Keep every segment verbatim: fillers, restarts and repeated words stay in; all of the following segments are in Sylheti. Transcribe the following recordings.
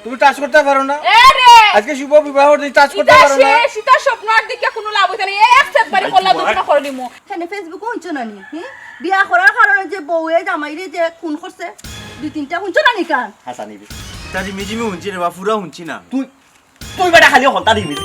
তুমি touch করতে পারো না? এ রে! আজকে শুভ বিবাহর দিন, touch করতে পারো না? ইতা স্বপ্ন আর দেখিয়া কুনু লাভ অইতো না। এক সেট বাড়ি করলা, দুইটা করে দিমু। কেনে Facebook-ও হুনছো না নি? হুম? বিয়া করার কারণে যে বউয়ে জামাইরে যে খুন করছে, দুই তিনটা হুনছো না নি কান? হাছা নিবি। তা রিমি ঝিমি হুনছি রে বা, পুরা হুনছি না। তুই, তুই বেটা খালি হন্তা দিবি।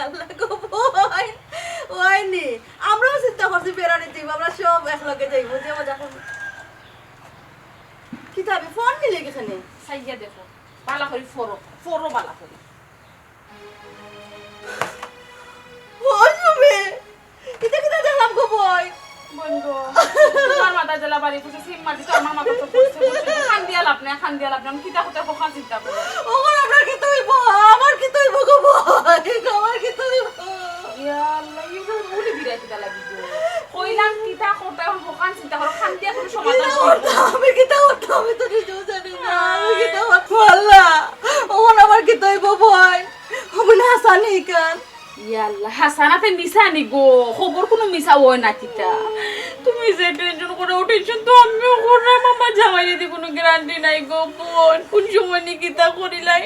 আল্লাহ গো বইন, অয়নি। আমরাও চিন্তা করছি বেড়ানি দিব, আমরা সব একলগে যাইব, যে মজা করব। কিতা বে, ফোন নিলে কিখানে? চাইয়া দেখো, বালা করি ফড়ো, ফড়ো বালা করি। ও সুমি, ইটা কিতা দেখলাম গো বইন? বইন গো, তুমার মাথাত যেলা বাড়ি পড়ছে, সিম মাটি তো আমার মাথাত পড়ছে, বুঝছো? কান্দিয়া লাভ নাই, কান্দিয়া লাভ নাই। আমি কিতা করতাম, কখন চিন্তা করো। ওগো, আমার কিতা অইব? আমার কিতা অইব গো বইন? আমার কিতা অইব? ইয়া আল্লাহ, ইগুরে উলি দিরা কিতা লাগি গো? কইলাম কিতা করতাম, কখন চিন্তা করো, কান্দিয়া কুনু সমাধান কিতা করতাম? আমি কিতা করতাম? আমি তো নিজেও জানি না। আমি কিতা করতাম? আল্লাহ, ওগো আমার কিতা অইব বইন? ওগো না হাছানি ইখান। ইয়া আল্লাহ, হাছা না তে মিছা নি গো? খবর কুনু মিছা অয় না কিতা? তুমি যে tension করো, ও tension তো আমিও কররাম। আমার জামাইরে দি কুনু guarantee নাই গো বইন। কুন সময় নি কিতা করিলাই?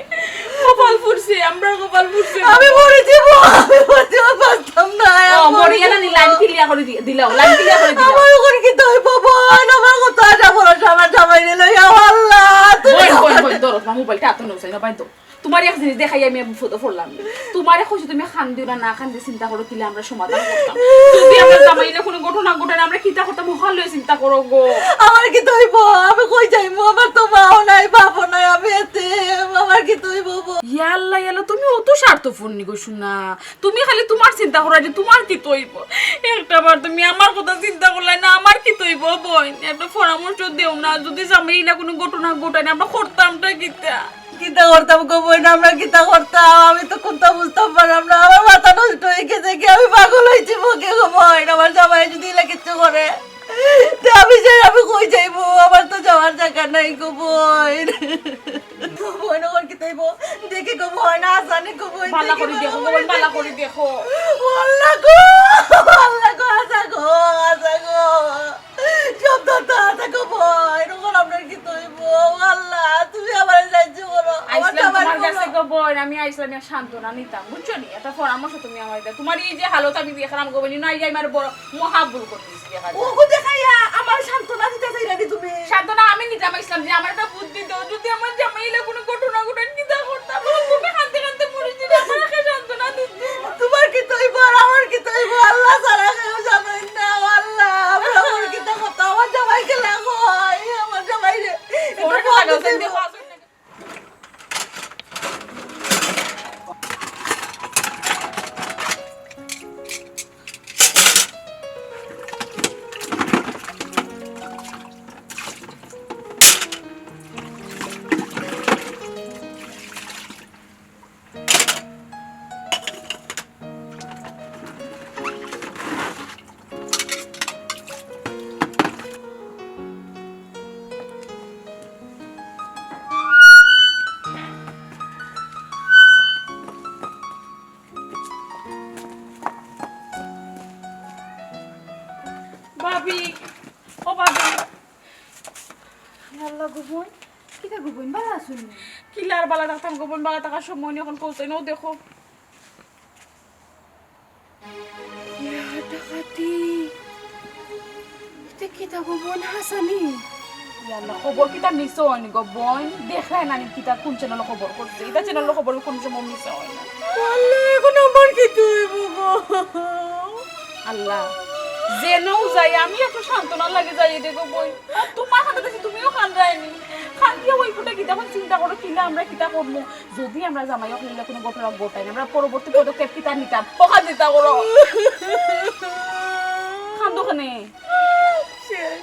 কপাল ফুটছে, আমরার কপাল ফুটছে। আমি মরি যাইব, আমি মরি যাইব, বাঁচতাম না। ও, মরি গেলা নি, line clear করি দি-, দিলাও, line clear করি দিলাও। আমার অখন কিতা অইব বইন? আমার কত আশা ভরসা আমার জামাইরে লইয়া, ও আল্লাহ, তুমি বইন, বইন, বইন, ধরো, তোমার mobile টা আতো নেও, চাই না, বাইন তো। তুমারে এক জিনিস দেখাই আমি বিপদো পড়লাম। তুমারে কইছি তুমি কান্দিও না, না কান্দি চিন্তা করো, কিলা আমরা সমাধান করতাম। যদি আমরা জামাইলে কুনু ঘটনা ঘটায়, আমরা কিতা করতাম, ওখান লইয়া চিন্তা করো গো। আমার কিতা অইব? আমি কই যাইমু? আমার তো মাও নাই, বাপও নাই, আমি এতিম। আমার কিতা অইব বইন? ইয়া আল্লাহ, ইয়া আল্লাহ, তুমি অত স্বার্থপর নি গো সোনা। তুমি খালি তুমার চিন্তা করো যে তুমার কিতা অইব। একটা বার তুমি আমার কথা চিন্তা করলায় না, আমার কিতা অইব বইন? একটা পরামর্শ দেও না, যদি জামাইলে কুনু ঘটনা ঘটায় না, আমরা করতামটা কিতা? কিতা করতাম গো বইন, আমরা কিতা করতাম? আমি তো কুন্তা বুঝতাম পারলাম না, আমার মাথা নষ্ট অই গেছে কি, আমি পাগল অইছি বকে গো বইন। আমার জামাই যদি ইলা কিচ্ছু করে, তে আমি যাই, আমি কই যাইব? আমার তো যাওয়ার জাগা নাই গো বইন। বইন, অখন কিতা অইব? দেখি গো বইন, আসানি গো বইন, বালা করি দেখো গো বইন, বালা করি দেখো। ও আল্লাহ গো, আল্লাহ গো, আশা গো, আশা গো। সব তো, তো আছে গো বইন, অখন আপনার কিতা অইব? ও আল্লাহ, তুমি আমারে সাহায্য করো। আমার আইছলাম জামাই তোমার গো। কাছে গো বইন, আমি আইছলাম এক সান্ত্বনা নিতাম, বুঝছো নি? একটা পরামর্শ তুমি আমারে দাও। তোমার এই যে হালত আমি দেখলাম গো বইন, না, এই যে আমার বড় মহা ভুল করে দিছি দেখা যায়। ওগো দেখাইয়া আমার সান্ত্বনা দিতে চাইলা নি তুমি? সান্ত্বনা আমি নিতাম আইছলাম যে আমার একটা বুদ্ধি দাও, যদি আমার জামাইলে কোনো ঘটনা ঘটায় কিতা করতাম? আমার তুমি কানতে কানতে মরি যাইবা, আমার একটা সান্ত্বনা দিতে। তোমার কিতা অইব আর আমার কিতা অইব? আল্লাহ ছাড়া কেউ জানে না। ও আল্লাহ, আমরা আমার কিতা করতাম? আমার জামাই গেলা কই? আমার জামাই রে, ফোনটা লাগাও, সেন দেখো, আসুন না। কিতা গো বইন, বালা আছো নি? কিলা আর বালা থাকতাম গো বইন, বালা থাকার সময় নি অখন কইতায় না, দেখো। ইয়া, ডাকাতি। ইতা কিতা গো বইন, হাছানি? ইয়া আল্লাহ, খবর কিতা মিছা অয়নি গো বইন? দেখরায় না নি কিতা কুন channel খবর করছে? ইতা channel খবর কুন সময় মিছা অয় না। আল্লাহ, অখন আমার কিতা অইবো গো? আল্লাহ, যেনও যাই আমি একটু সান্ত্বনার লাগি যাই দে গো বইন। আর তুমার কান্দাত দেখি তুমিও কান্দায় নি। কান্দিয়া অউ ফুটা কিতা অখন চিন্তা করো, কিলা আমরা কিতা করমু? যুদি আমরা জামাই অকলে কুনু ঘটনা ঘটাই, আমরা পরবর্তী পদক্ষেপ কিতা নিতাম? অখান চিন্তা করো। কান্দো কেনে? শেষ,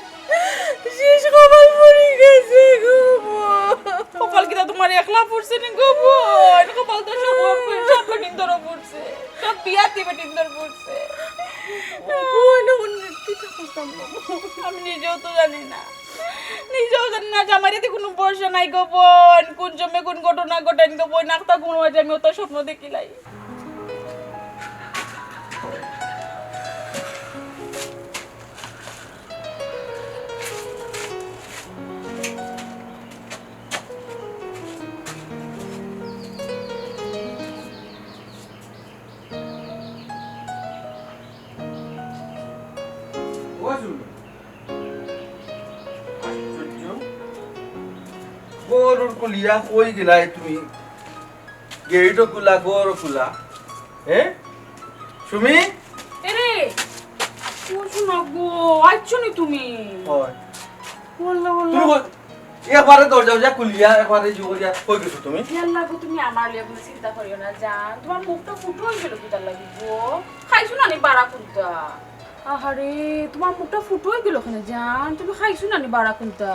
শেষ কপাল পুড়ি গেছে গো বইন। কপাল কিতা তুমার একলা পুড়ছে নি গো বইন? কপাল তো সব, সব বেটিন্তরও পুড়ছে, সব বিয়াতি বেটিন্তর পুড়ছে। বইন, অখন কিতা করতাম গো বইন? আমি নিজেও তো জানি না। নিজেও জানি না, জামাইরে দি কুনু ভরসা নাই গো বইন, কুন সময় কুন ঘটনা ঘটাইন গো বইন, নাকতা ঘুমো মাঝে আমি অতা স্বপ্ন দেখিলাই। ও সুমি, আশ্চর্য। ঘরো খুলিয়া কই গেলায় তুমি? গেইটও খুলা, ঘরও খুলা। হ্যাঁ? সুমি? এরে, ও সোনা গো, আইছো নি তুমি? হয়। বললো, বললো। তুমি কই-, একবারে দরজা উজা খুলিয়া, একবারে জু করিয়া কই গেছো তুমি? ইয়াল্লা গো, তুমি আমার লিয়া কুনু চিন্তা করিও না জান। তুমার মুখটা ফুটো অই গেল কিতার লাগি গো? খাইছো না নি বাড়া কুন্তা? আহারে, তুমার মুখটা ফুটো অই গেল কেনে জান? তুমি খাইছো না নি বাড়া কুন্তা?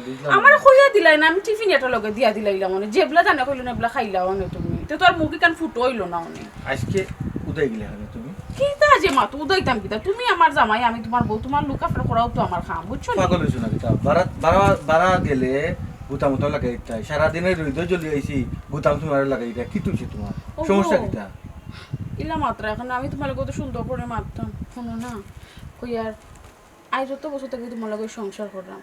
বুঝলাম আমারে না। কইয়া দিলায় না, আমি টিফিন এটা লগে দিয়া দিলাইলাম অনে। যেবলা জানে কইলো না, এবলা খাইলাও অনে তুমি। তে তুমার মুখ ইখান ফুটো অইলো না অনে। আইজকে উদাই গেলে কেনে তুমি? কিতা যে মাতো, উদাইতাম কিতা? তুমি আমার জামাই, আমি তুমার বউ, তুমার look after করাও তো আমার কাম, বুঝছো নি? পাগল অইছো না কিতা? বাড়া, বাড়া, বাড়া গেলে গুতাম উতাম লাগাই দিতায়। সারাদিনে রইদো জ্বলি আইছি, গুতাম তুমারে লাগাই দিতায়। কিতা অইছে তুমার? ও গো। সমস্যা কিতা? ইলা মাতরায় কেনে, আমি তুমার লগে অত সুন্দর করি মাততাম। হুনো না, কইয়ার আইজ অত বছর থাকি তুমার লগে সংসার কররাম,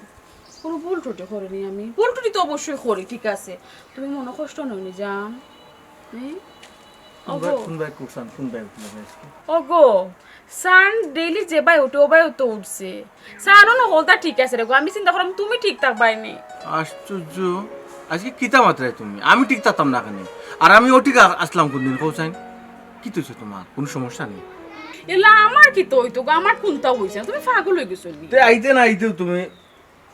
কুনু ভুল ত্রুটি করিনি আমি। ভুল ত্রুটি তো অবশ্যই করি, ঠিক আছে, তুমি মনো কষ্ট নিও নি জান। হুম? কুন বায়, ওগো। কুন বায় কুরসান, কুন বায় উঠলো আইজকে? ওগো, সান ডেইলি যে বায় উঠে, ও বায়ও তো উঠছে। সানও না হকলতা ঠিক আছে রে গো, আমি চিন্তা করলাম তুমি ঠিক থাকবায় নি। আশ্চর্য, আইজকে কিতা মাতরায় তুমি? আমি ঠিক থাকতাম না কেনে? আর আমি অঠিক আ-, আছলাম কুনদিন, কও চাইন? কিতা অইছে তুমার? কুনু সমস্যা নি? এলা আমার কিতা অইতো গো? আমার কুনতা অইছে? তুমি পাগল অই গেছো নি? তে আইতে না আইতেও তুমি,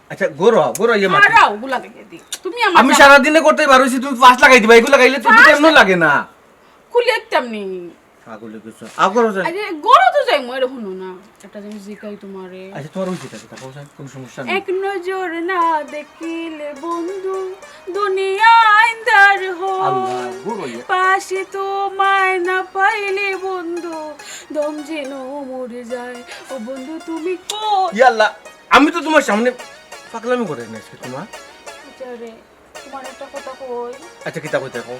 আচ্ছা, ঘরো আও, ঘরো আইয়া মাতি। হারাও, গুলা দেখিয়ে দি। তুমি আমার আমি জামা- সারাদিনে করতে পারছি, তুমি পাঁচ লাগাই দিবা, এগুলা লাগাইলে তুমি তো ফাঁস এমন লাগে না। খুলে দিতাম নি। পাগল অই গেছো। আও ঘরো যাই। আরে, ঘরো তো যাইমু, এরে হুনো না। একটা জিনিস জিকাই তুমারে। আচ্ছা, তুমার অইছে কিতা, কও চাইন, কুনু সমস্যা নি। এক নজর না দেখিলে বন্ধু, দুনিয়া আন্ধার হয়। আল্লাহ, ঘরো আইয়া। পাশে তোমায় না পাইলে বন্ধু, দম যেন মরে যায়। ও বন্ধু, তুমি কই? ইয়াল্লা, আমি তো তুমার সামনে পাগলামি করি না আইজকে তুমার। আচ্ছা রে, তুমারে একটা কথা কই। আচ্ছা, কিতা কইতায় কও?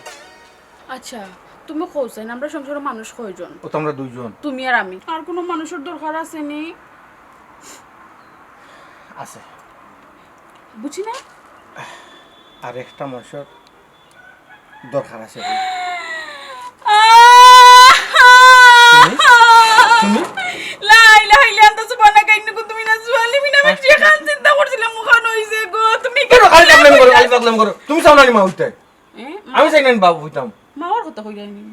আচ্ছা, তুমি কও চাইন, আমরা সংসারো মানুষ কয়জন? ও তো আমরা দুইজন। তুমি আর আমি। আর কুনু মানুষর দরকার আছে নি? আছে। বুঝি না? আর একটা মানুষর দরকার আছে। তুমি? তুমি? লা ইলাহা ইল্লা আনতা সুবহানাকা ইন্নী কুনতু মিনাজ জালিমিন। আমি হ্যাঁ? যেখান চিন্তা করছিলাম, ওখান অইছে গো। তুমি কেন খালি পাগলামি করো, খালি পাগলামি করো। তুমি চাও না নি মা অইতে? এ, মা আমি চাই না নি বাবা অইতাম। মা ওর কথা কইরায় নি।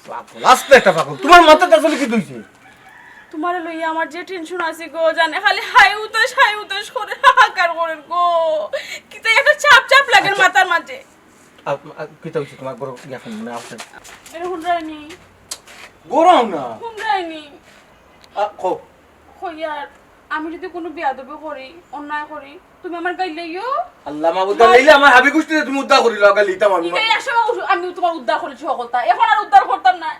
পাগল, আস্তে একটা পাগল। তুমার মাথাত আসলে কিতা অইছে? তুমারে লইয়া আমার যে টেনশন আছে গো, জানে খালি হায় উতাস, হায় উতাস করে, হাহাকার করে গো। কিতা একটা চাপ চাপ লাগের আচ্ছা। মাথার মাঝে। আ, আ, কিতা অইছে তুমার? ঘরো গিয়া ফোন মানে আছে। এরে হুনরায় নি? ঘরো আও না। হুনরায় নি? আ, কও। কইয়ার, আমি যুদি কুনু বেয়াদবি করি, অন্যায় করি, তুমি আমার গাইল্লাইও। আল্লাহ মাবুদ, গাইল্লাইলে আমার হাবি গুষ্টিরে তুমি উদ্ধার করিলাও, গাইল্লাইতাম আমি। ইটাই আসলে উস-, আমি তুমার উদ্ধার করেছি হকলতা। এখন আর উদ্ধার করতাম না।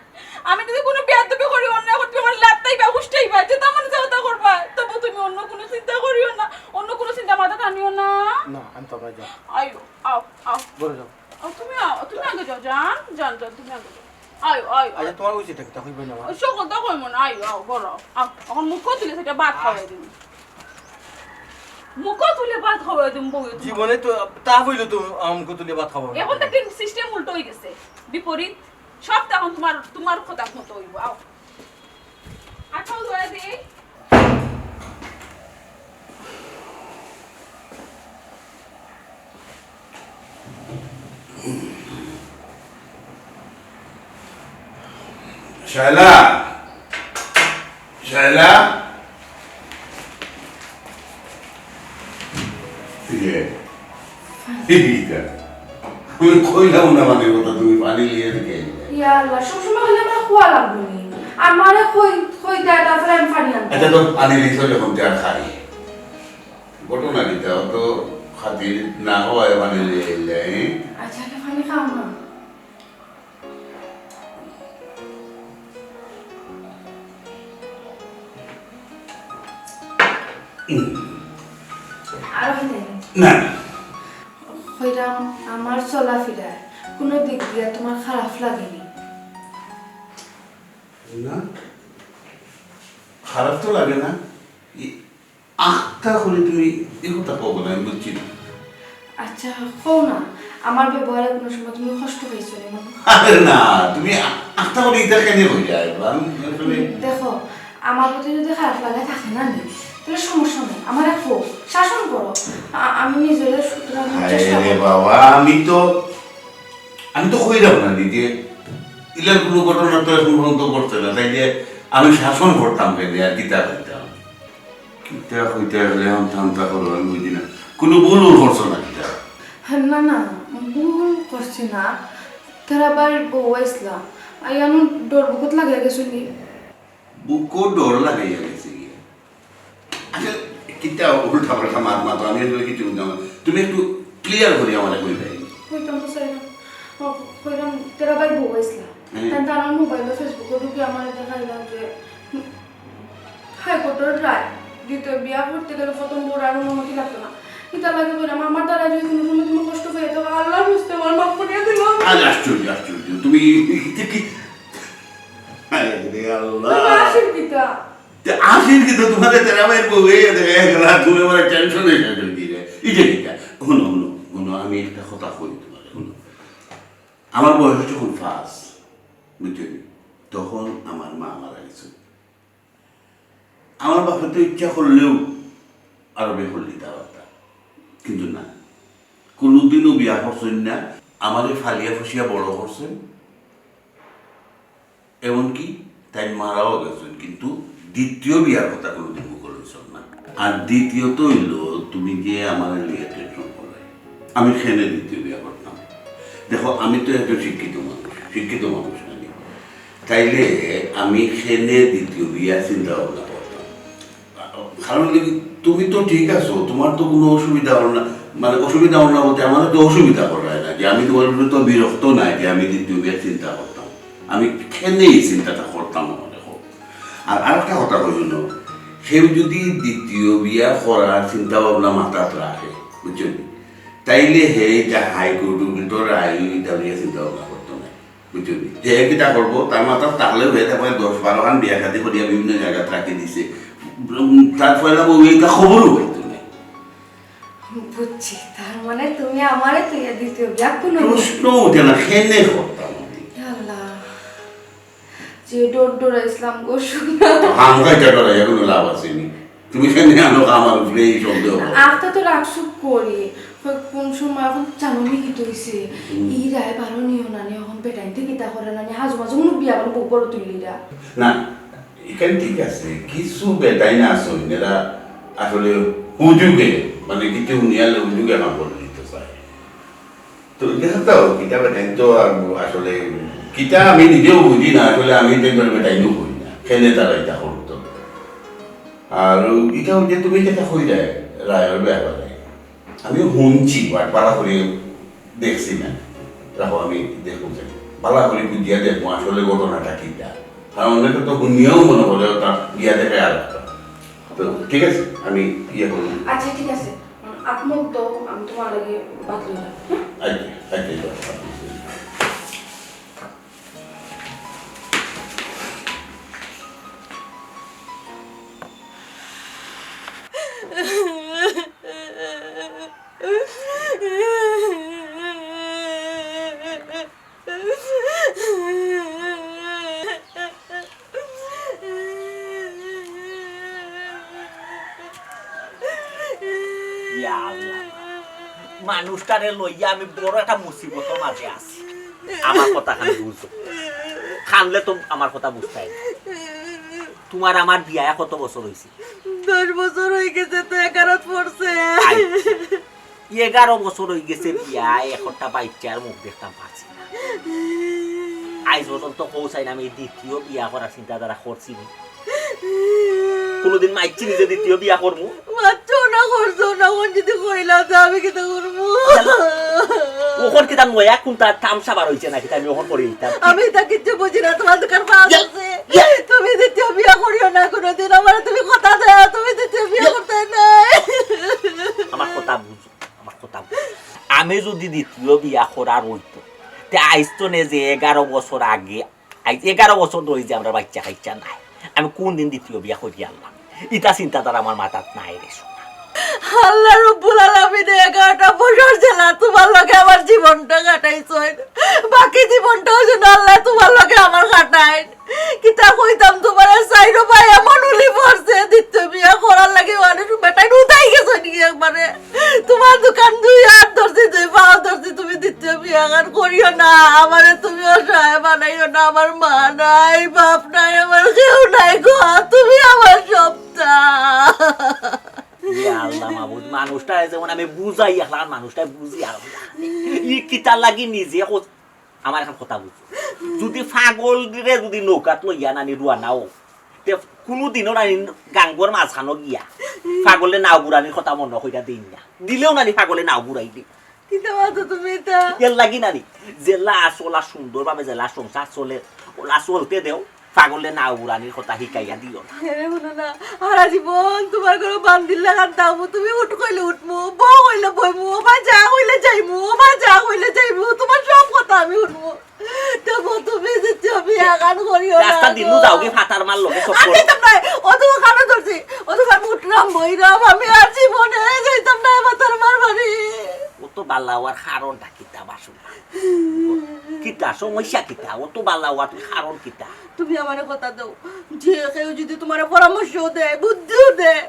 আমি যুদি কুনু বেয়াদবি করি, অন্যায় করি, তুমি আমারে লাত্তাইবা, গুষ্টাইবা, যেতা মনে চায় অতা করবা। তবু তুমি অন্য কুনু চিন্তা করিও না, অন্য কুনু চিন্তা মাথাত আনিও না। না, আমি তো ভাই যাও। আইও, আও, আও। ঘরো যাও। আও, তুমি আও, তুমি আগে যাও, জান, জান, জান, তুমি আগে যাও। আইও, আইও, আচ্ছা, আইও। তুমার অইছে কিতা, কিতা কইবায় না আমার? ওই সকল তো কইমু না, আইও, আও, ঘরো আও। আও, এখন মুখ তুলে সেটা ভাত খাওয়াই দিবি। মুখো তুলে ভাত খাওয়াই দিমু বউয়ে। জীবনে তো তা অইলে তো আম কো তুলে ভাত খাওয়াই। এখন তো সিস্টেম উল্টো অই গেছে, বিপরীত। সব তো এখন তুমার, তুমার কথা মতো অইবো। আও, আচ্ছা, ধরে দে। শায়লা, শায়লা। ইয়ে, ইটা। আমি কইলাম না মানে কথা, তুমি পানি লিয়ে দিকে আইলে। ইয়া আল্লাহ, সবসময় অইলে আমার খোয়া লাগবো নি? আমারে কই, কই দেয়, তারপরে আমি পানি আনতাম। আচ্ছা, তো পানি লিছো যখন, তে আর খাই। ঘটনা কিতা, অত খাতির না অওয়ায় পানি লিয়ে আইলে, হ্যাঁ? আচ্ছা, আগে পানি খাও না। আরো খাইতে? না। কইরাম, আমার চলাফিরায় কুনু দিক দিয়া তুমার খারাপ লাগেনি? না, খারাপ তো লাগে না। ই-, আখতা করি তুমি ই কথা কও না, আমি বুঝছি না। আচ্ছা, কও না, আমার ব্যবহারে কুনু সময় তুমি কষ্ট পাইছো নি মনো? আরে না, তুমি আ-, আখতা করি ইতা কেনে কইরায়? আমি আসলে দেখো, আমার প্রতি যদি খারাপ লাগা থাকে না নি, তাইলে সমস্যা নাই, আমারে কও, শাসন করো। আ-, আমি নিজেরে শুধরানোর হায় চেষ্টা রে করব। বাবা, আমি তো, আমি তো কইরাম না নি যে ইলার কুনু ঘটনা তো এখন পর্যন্ত ঘটছে না, তাইলে আমি শাসন করতাম কেনে আর কিতা কইতাম? কিতা কইতে গেলে এখন ঠান্ডা করো, আমি বুঝি না। কুনু ভুল উল করছো না কিতা? না, না, ভুল করছি না। তারা বাড়ির বউ আইসলা। আইয়ানো ডর বুকত লাগাই গেছে নি? বুকো ডর লাগাইয়া গেছে গিয়া। আচ্ছা, কিতা উল্টা পাল্টা মাত মাতো, আমি আসলে কিছু বুঝলাম না। তুমি একটু ক্লিয়ার করি আমারে কইবায়। কইতাম তো চাইলাম। ও, কইলাম, তারা বাড়ির বউ আইসলা। হুম। তাই তারা মোবাইলো Facebook-ও ঢুকি আমারে দেখাইলা যে হাইকোর্টর রায়, দ্বিতীয় বিয়া করতে গেলে প্রথম বউর আর অনুমতি লাগতো না। ইতার লাগি কইরাম, আমার দ্বারা যদি কুনু সময় তুমি কষ্ট পাইয়া থাকো, আল্লাহর ওয়াস্তে আমারে মাফ করিয়া দিলাও। আরে আশ্চর্য, আশ্চর্য। তুমি এটা কি? আরে রে আল্লাহ। তুমি আসল কিতা? তে আসল কিতা? তোমারে তেরা ভাইর বউ এই দেখে গেলা, তুমি আমারে টেনশনে শেষ করি দিলে। এটা কিতা? হুনো, হুনো, হুনো, আমি একটা কথা কই তোমারে, হুনো। আমার বয়স যখন পাঁচ, বুঝছো নি? তখন আমার মা মারা গেছে। আমার বাপে তো ইচ্ছা করলেও আরো বিয়া করলিতা পারতা, কিন্তু না, কুনুদিনও বিয়া করছইন না। আমারে ফালিয়া ফুসিয়া বড় করছইন, এমনকি তাইন মারাও গেছইন, কিন্তু দ্বিতীয় বিয়ার কথা কুনুদিন মুখো লইছইন না। আর দ্বিতীয়ত অইলো, তুমি যে আমারে লইয়া টেনশন কররায়, আমি কেনে দ্বিতীয় বিয়া করতাম? দেখো, আমি তো একজন শিক্ষিত মানুষ, শিক্ষিত মানুষ আমি, তাইলে আমি কেনে দ্বিতীয় বিয়ার চিন্তা ভাবনা করতাম? কারণ কি, তুমি তো ঠিক আছো, তোমার তো কুনু অসুবিধা অর না, মানে অসুবিধা অর না বলতে আমার তো অসুবিধা কররায় না, যে আমি তোমার উপরে তো বিরক্ত নাই যে আমি দ্বিতীয় বিয়ার চিন্তা করতাম, আমি কেনে এই চিন্তাটা করতাম না, দেখো। আর আরেকটা কথা কই হুনো, কেউ যদি দ্বিতীয় বিয়া করার চিন্তা ভাবনা মাথাত রাখে, বুঝছো নি? তাইলে হে ইটা হাইকোর্ট উকিল তো রায়, ইটা নিয়ে চিন্তা ভাবনা করতো না। বুঝছো নি? হে কিতা করবো? তার মাথাত থাকলেও হে তারপরে দশ বারো খান বিয়া শাদি করিয়া বিভিন্ন জাগাত রাখি দিছে। উম, তার পয়লা বউ ইটা খবরও পাইতো না। বুঝছি, তার মানে তুমি আমারে থইয়া দ্বিতীয় বিয়া কুনু প্রশ্ন উঠে না, কেনে করতাম আমি? ইয়া আল্লাহ, যে ডর ডরাইছিলাম গো, শুনো। তো হাম খাইতে ডরাইয়া কুনু লাভ আছে নি? তুমি কেনে আনো আমার উপরে এই সন্দেহ? আখতা তো রাগ সুখ করি। কই কোন সময় এখন জানো নি কিতা অইছে? হুম। ই রায় বারো নিও না নি, এখন বেটাইন্তে কিতা করে না নি, হাজু মাঝে মনে বিয়া করে বউ বড় তুলিরা। না, এখান ঠিক আছে, কিছু বেটাইন আছইন, এরা আসলে হুজুগে, মানে কিছু নিয়ালে হুজুগে কাম করে দিতে চায়। তো দেখো তো, কিতা বেটাইন তো আর আসলে, কিতা আমি নিজেও বুঝি না, আসলে আমি তো একজন বেটাইনও বুঝি না, কেনে তারা ইটা করতো। আর ইটা অইছে তুমি যেটা কইলে, রায়র ব্যাপারে। আমি হুনছি, but ভালা করি দেখছি না। রাখো, আমি দেখমু যে। ভালা করি বুঝিয়া দেখমু আসলে ঘটনাটা কিতা। কারণ অনেকে তো হুনিয়াও মনে করে ওটা গিয়া দেখে আর একটা। তো ঠিক আছে, আমি ইয়ে করবো। আচ্ছা, ঠিক আছে। উম, আত মুখ ধও, আমি তোমার লাগি ভাত লইলাম, হ্যাঁ? আচ্ছা, আচ্ছা, আচ্ছা। মানুষটারে লইয়া আমি বড় একটা মুসিবতর মাঝে আছি। আমার কথা খান বুঝো, খানলে তো আমার কথা বুঝতায় না। তুমার আমার বিয়ায় কত বছর অইছে? দশ বছর অই গেছে তো, এগারোত পড়ছে। আচ্ছা, এগারো বছর অই গেছে বিয়ায়, একটা বাইচ্চার মুখ দেখতাম পারছি না। আইজ পর্যন্ত কও চাই না আমি দ্বিতীয় বিয়া করার চিন্তাধারা করছি নি। কোনোদিন মাইছি নিজে দ্বিতীয় বিয়া করমু? মাতছো না, করছো না, কোন যদি কইলা তো আমি কিতা করমু? অখন কিতা নয়া কোনটা তামশা বার অইছে নাকি? তাই আমি অখন করি দিতাম। আমি ইতা কিচ্ছু বুঝি না, তুমার দোকান পাওয়া ইয়া, গেছে। ইয়া। তুমি দ্বিতীয় বিয়া করিও না কোনোদিন, আমারে তুমি কথা দেও, তুমি দ্বিতীয় বিয়া ইয়া। করতে নাই। আমার কথা বুঝো, আমার কথা বুঝো। আমি যদি দ্বিতীয় বিয়া করার অইতো, তে আইজ তো নে যে এগারো বছর আগে, আইজ এগারো বছর ধরি যে আমরার বাইচ্চা কাইচ্চা নাই, আমি কোন দিন দ্বিতীয় বিয়া করি আনলাম? ইতা চিন্তাধারা আমার মাথাত নাই রে সোনা। আল্লাহ রব্বুল আলামিনে এগারোটা বছর জেলা তুমার লগে আমার জীবনটা কাটাইছইন, বাকি জীবনটাও যেন আল্লাহ তুমার লগে আমার কাটাইন। কিতা কইতাম তুমারে, চাইরো ভাই এমন উলি পড়ছে, দ্বিতীয় বিয়া করার লাগি মানুষ বেটাইন উদাই গেছে নি একবারে। তুমার দোকান দুই হাত ধরছি, দুই পাও ধরছি, তুমি দ্বিতীয় বিয়া খান করিও না, আমারে তুমি অসহায় বানাইও না, আমার মা নাই, বাপ নাই, আমার কেউ নাই গো, তুমি আমার সবটা। ইয়া আল্লাহ মাবুদ, মানুষটারে যেমন আমি বুঝাই, এখন মানুষটারে বুঝি আর ই কিতার লাগি নিজে কত আমার এখন কথা বুঝো। যদি পাগলরে যদি নৌকাত লইয়া নানি রুয়ানা অও, তে কুনুদিনও নানি গাঙ্গর মাঝখানো গিয়া পাগলরে নাও ঘুরানির কথা মনো কইরা দেইন না। দিলেও নানি পাগলে নাও ঘুরাই দে। কিতা মাতো তুমি ইতা? এর লাগি নানি, যেলা আসলা সুন্দরভাবে যেলা সংসার চলে, ওলা চলতে দেও। পাগলে নাও ঘুরানির কথা হিকাইয়া দিও না। হে, হুনো না, হারা জীবন তুমার ঘরো বান্দির লাখান থাকমু, তুমি উঠ কইলে উঠমু, বও কইলে বইমু, ওবা যা কইলে যাইমু, ওবা যা কইলে যাইমু, তুমার সব কথা আমি হুনমু। তবু তুমি দ্বিতীয় বিয়া খান করিও না রাস্তা দিনু গো। যাওগি ফাতার মার লগে সব আমি করো। যাইতাম নায়, অত কানো ধরছি, অত আমি উঠরাম বইরাম, আমি আর জীবনে যাইতাম নায় ফাতার মার বাড়ি। অত বালা অওয়ার কারণটা কিতা বাসু? কিতা সমস্যা কিতা? অত বালা অওয়ার কারণ কিতা? তুমি আমারে কথা দেও, যে কেউ যদি তুমারে পরামর্শ দেয়, বুদ্ধিও দেয়,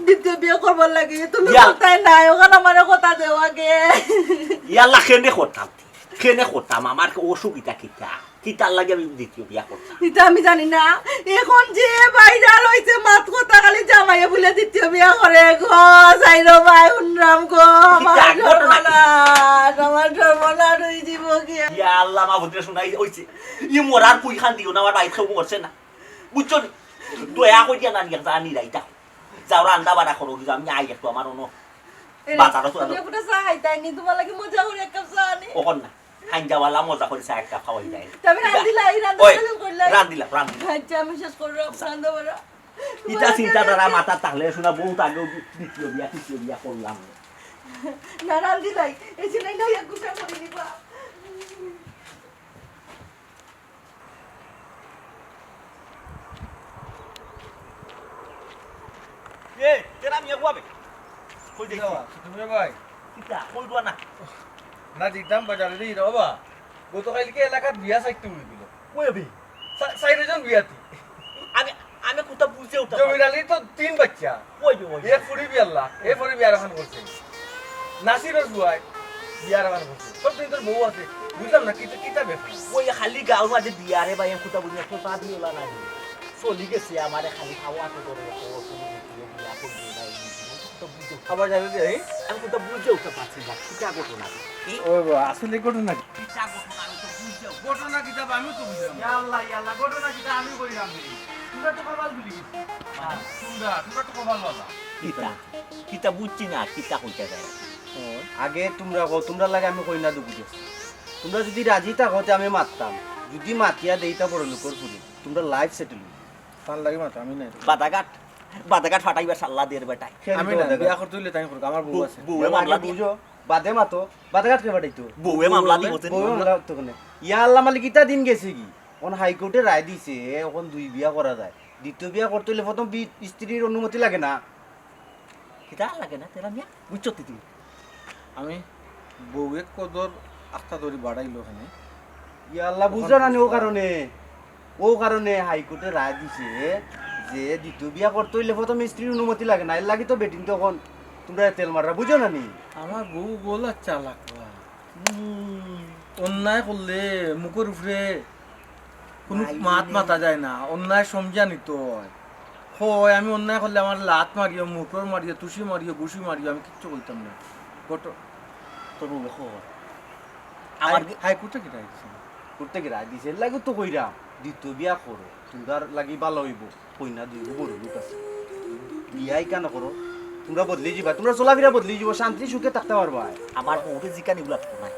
দ্বিতীয় বিয়া করবার লাগি, তুমি ইয়াল। কথায় নাই, অখান আমারে কথা দেও আগে। ইয়াল্লা, কেনে করতাম? কেনে করতাম? আমার অসুবিধা কিতা? কিতার লাগি আমি দ্বিতীয় বিয়া করতাম? ইতা আমি জানি না। এখন যে ভাইরাল অইছে মাত কথা, খালি জামাইয়ে বুলে দ্বিতীয় বিয়া করে গো, চাইরো ভাই হুনরাম গো, আমার কিতা ঘটনা? সর্বনাশ, আমার সর্বনাশ অই যিবো গি। ইয়া আল্লাহ, মা ভদ্রে শোনাই অইছে। ই মরার কুইখান দিও না, আমার বাইত কেউ মরছে না। বুঝছো নি? দয়া করিয়া নানি একটা আনি রাইতা। যাও রান্দা বাড়া করো, কিন্তু আমি আই একটু আমার অনো এ, বাজারো চলে তুমি যাও। একটা চা খাইতায় নি, তুমার লাগি মজা করি এক কাপ চা আনি। অখন না, খাইঞ্জাওয়ালা মজা করি চা এক কাপ খাওয়াই যায়। তে আমি ইটা, রান্দিলাই, রান্দা ওই, চলে করলাই। রান্দিলা, রান্দিলা। আচ্ছা, আমি শেষ করলাম, যা। রান্দা বাড়া। ইটা তুমার লাগি চিন্তাধারা আমি মাথাত থাকলে শোনা বহুত আগেও বি-, দ্বিতীয় বিয়া, তৃতীয় বিয়া করলাম। না, রান্দিলাই। এই যে নাই, নাই, এক গুছা করে নিবা। এ, তেরা মিয়া গুয়াবে। কই দেখি? কিতা, তুমি ভাই? কিতা, কই গুয়া না? না, দিতাম বাজারে দি রে বাবা। গতকালকে এলাকাত বিয়া সাইতে হই দিল। কই হবে? সা-, সাইরে জন বিয়াতি। আমি, আমি কোথা বুঝে উঠা জমির আলীর তো তিন বাচ্চা। ওই যে, ওই যে। এক ফুরি বিয়াল্লা, এক ফুরি বিয়ার এখন করছে। নাসিরর বুয়াই বিয়ার এখন করছে। সব দিন তোর বউ আছে। বুঝলাম না, কিতা, কিতা ব্যাপার? ওই খালি গাঁওর মাঝে বিয়া রে ভাই, আমি কোথা বুঝি না, তোর বাপ বিয়ে ওলা নাই। চলি গেছে আমারে খালি খাওয়া তো করে, ও, ও, ও, বিয়া করবে না, এই জিনিস। তো বুঝে উঠা আবার জানে যে, এই? আমি কোথা বুঝে উঠা পারছি না, কিতা ঘটনা? এই? ও বাবা, আসলে ঘটনা কি? কিতা ঘটনা, আমি তো বুঝে উঠা ঘটনা কিতা বা, আমি তো বুঝলাম না। ইয়া আল্লাহ, ইয়া আল্লাহ, ঘটনা কিতা আমি কইলাম রে। তোমরা তো কপাল খুলি গেছে। মানে? তোমরা, তোমরা তো কপাল বালা। কিতা? কিতা বুঝছি না, কিতা কইতা চায়? ও, আগে তোমরা কও, তোমরার লাগি আমি কই না দুঃখ দিছি। তোমরা যদি রাজি থাকো, তে আমি মাততাম। যদি মাতিয়া দেইতা বড় লোকর ফুরি, তোমরা life settle। তার লাগি মাতো, আমি নাই। বাদাঘাট, বাদাঘাট ফাটাইবার সাল্লা দের বেটায়। আমি না, বিয়া করতে হইলে তাই করুক, আমার বউ বউ, আছে। বউয়ে এর মামলা আগে দিয়া। বুঝো, বাদে মাতো, বাদাঘাট কে ফাটাইতো? বউয়ে মামলা দিব, বউয়ে মামলা তো কেনে? ইয়া আল্লাহ মালিক, ইতা দিন গেছে কি? অখন হাইকোর্টে রায় দিছে, অখন দুই বিয়া করা যায়। দ্বিতীয় বিয়া করতে হইলে প্রথম বি-, স্ত্রীর অনুমতি লাগে না? কিতা লাগে না, তেরা মিয়া? বুঝছো তুই? আমি বউয়ে কদর আখতা ধরি বাড়াইলো ওখানে। ইয়া আল্লাহ, বুঝছো না নি, ও কারণে, ও কারণে হাইকোর্টে রায় দিছে যে দ্বিতীয় বিয়া করতে হইলে প্রথম স্ত্রীর অনুমতি লাগে না, এর লাগি তো বেটিন তখন তুমরা তেল মাররা, বুঝো না নি? আমার বউ গলা চালাক বা। হুম। অন্যায় করলে মুখর উপরে কুনু মাত মাতা যায় না, অন্যায় সমঝিয়া নিতো অয়। কয়, আমি অন্যায় করলে আমারে লাত মারিও, মুখর মারিও, তুষি মারিও, ঘুষি মারিও, আমি কিচ্ছু কইতাম না। ঘটক, তোর বউরে কর। আমার হাই-, হাইকোর্টে কিতা রায় দিছে? কোর্টে কিতা রায় দিছে? এর লাগি তো কইরাম, দ্বিতীয় বিয়া করো, তুমরার লাগি ভালা অইবো। কইনা দুইগু বড় লোক আছে। বিয়া ইখান করো, তুমরা বদলি যিবায়, তুমরার চলাফিরা বদলি যিবো, শান্তি সুখে থাকতা পারবায়। আমার বউরে জিকানি লাগতো নায়।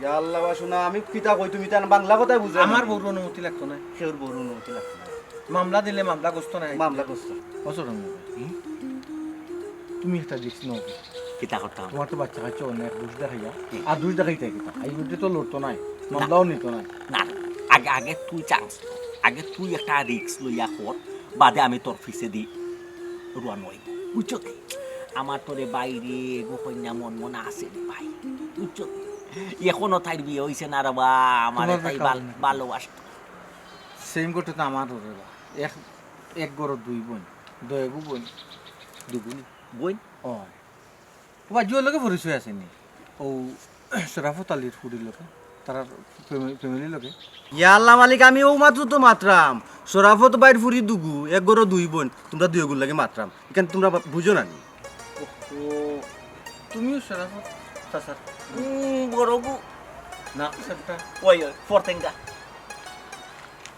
ইয়া আল্লাহ, বা শুনা, আমি কিতা কই, তুমি তান বাংলা কথায় বুঝো না। আমার বউর অনুমতি লাগতো নায়। কেউর বউর অনুমতি লাগতো নায়। মামলা দিলে মামলা গ্রস্ত নায়। মামলা গ্রস্ত। অসর আমি। হুম? তুমি একটা রিস্ক নাও। কিতা করতাম? তুমার তো বাচ্চা কাচ্চা অনেক দুষ দেখাইয়া। হুম। আর দুষ দেখাইতায় কিতা? হাইকোর্টে তো লড়তো নায়, না। মামলাও নিতো নায়। না, আগে, আগে তুই চান্স ল। আগে তুই একটা রিস্ক লইয়া কর, বাদে আমি তোর পিছেদি রওয়ানা অইমু। বুঝছো নি? আমার তোরে বাইরে এগু কইন্যা মন মন আছে রে ভাই। বুঝছো নি? এখনো তাইর বিয়া অইছে না রে বা, আমারে তুমার তাই বেটা ভাল-, অইনা। ভালোবাসতো। সেম ঘটনা আমার অরে বা। এক, এক ঘরো দুই বইন, দুইগু বইন, দুগুনি। বইন? অয়। ও বাজিওর লগে পরিচয় আছে নি? ও শরাফত আলীর ফুড়ির লগে, তারার ফ্যামি-, ফ্যামিলির লগে। ইয়া আল্লাহ মালিক, আমি অউ মাত্র তো মাতরাম। শরাফত ভাইর ফুড়ি দুগু, এক ঘরো দুই বইন, তুমরা দুইগুর লাগি মাতরাম। ইখান তুমরা বা-, বুঝো না নি? ওহো, তুমিও শরাফত চাচার? উম, বড় গু। না, চাচারটা। ওই, ওই, ফরতেঙ্গা।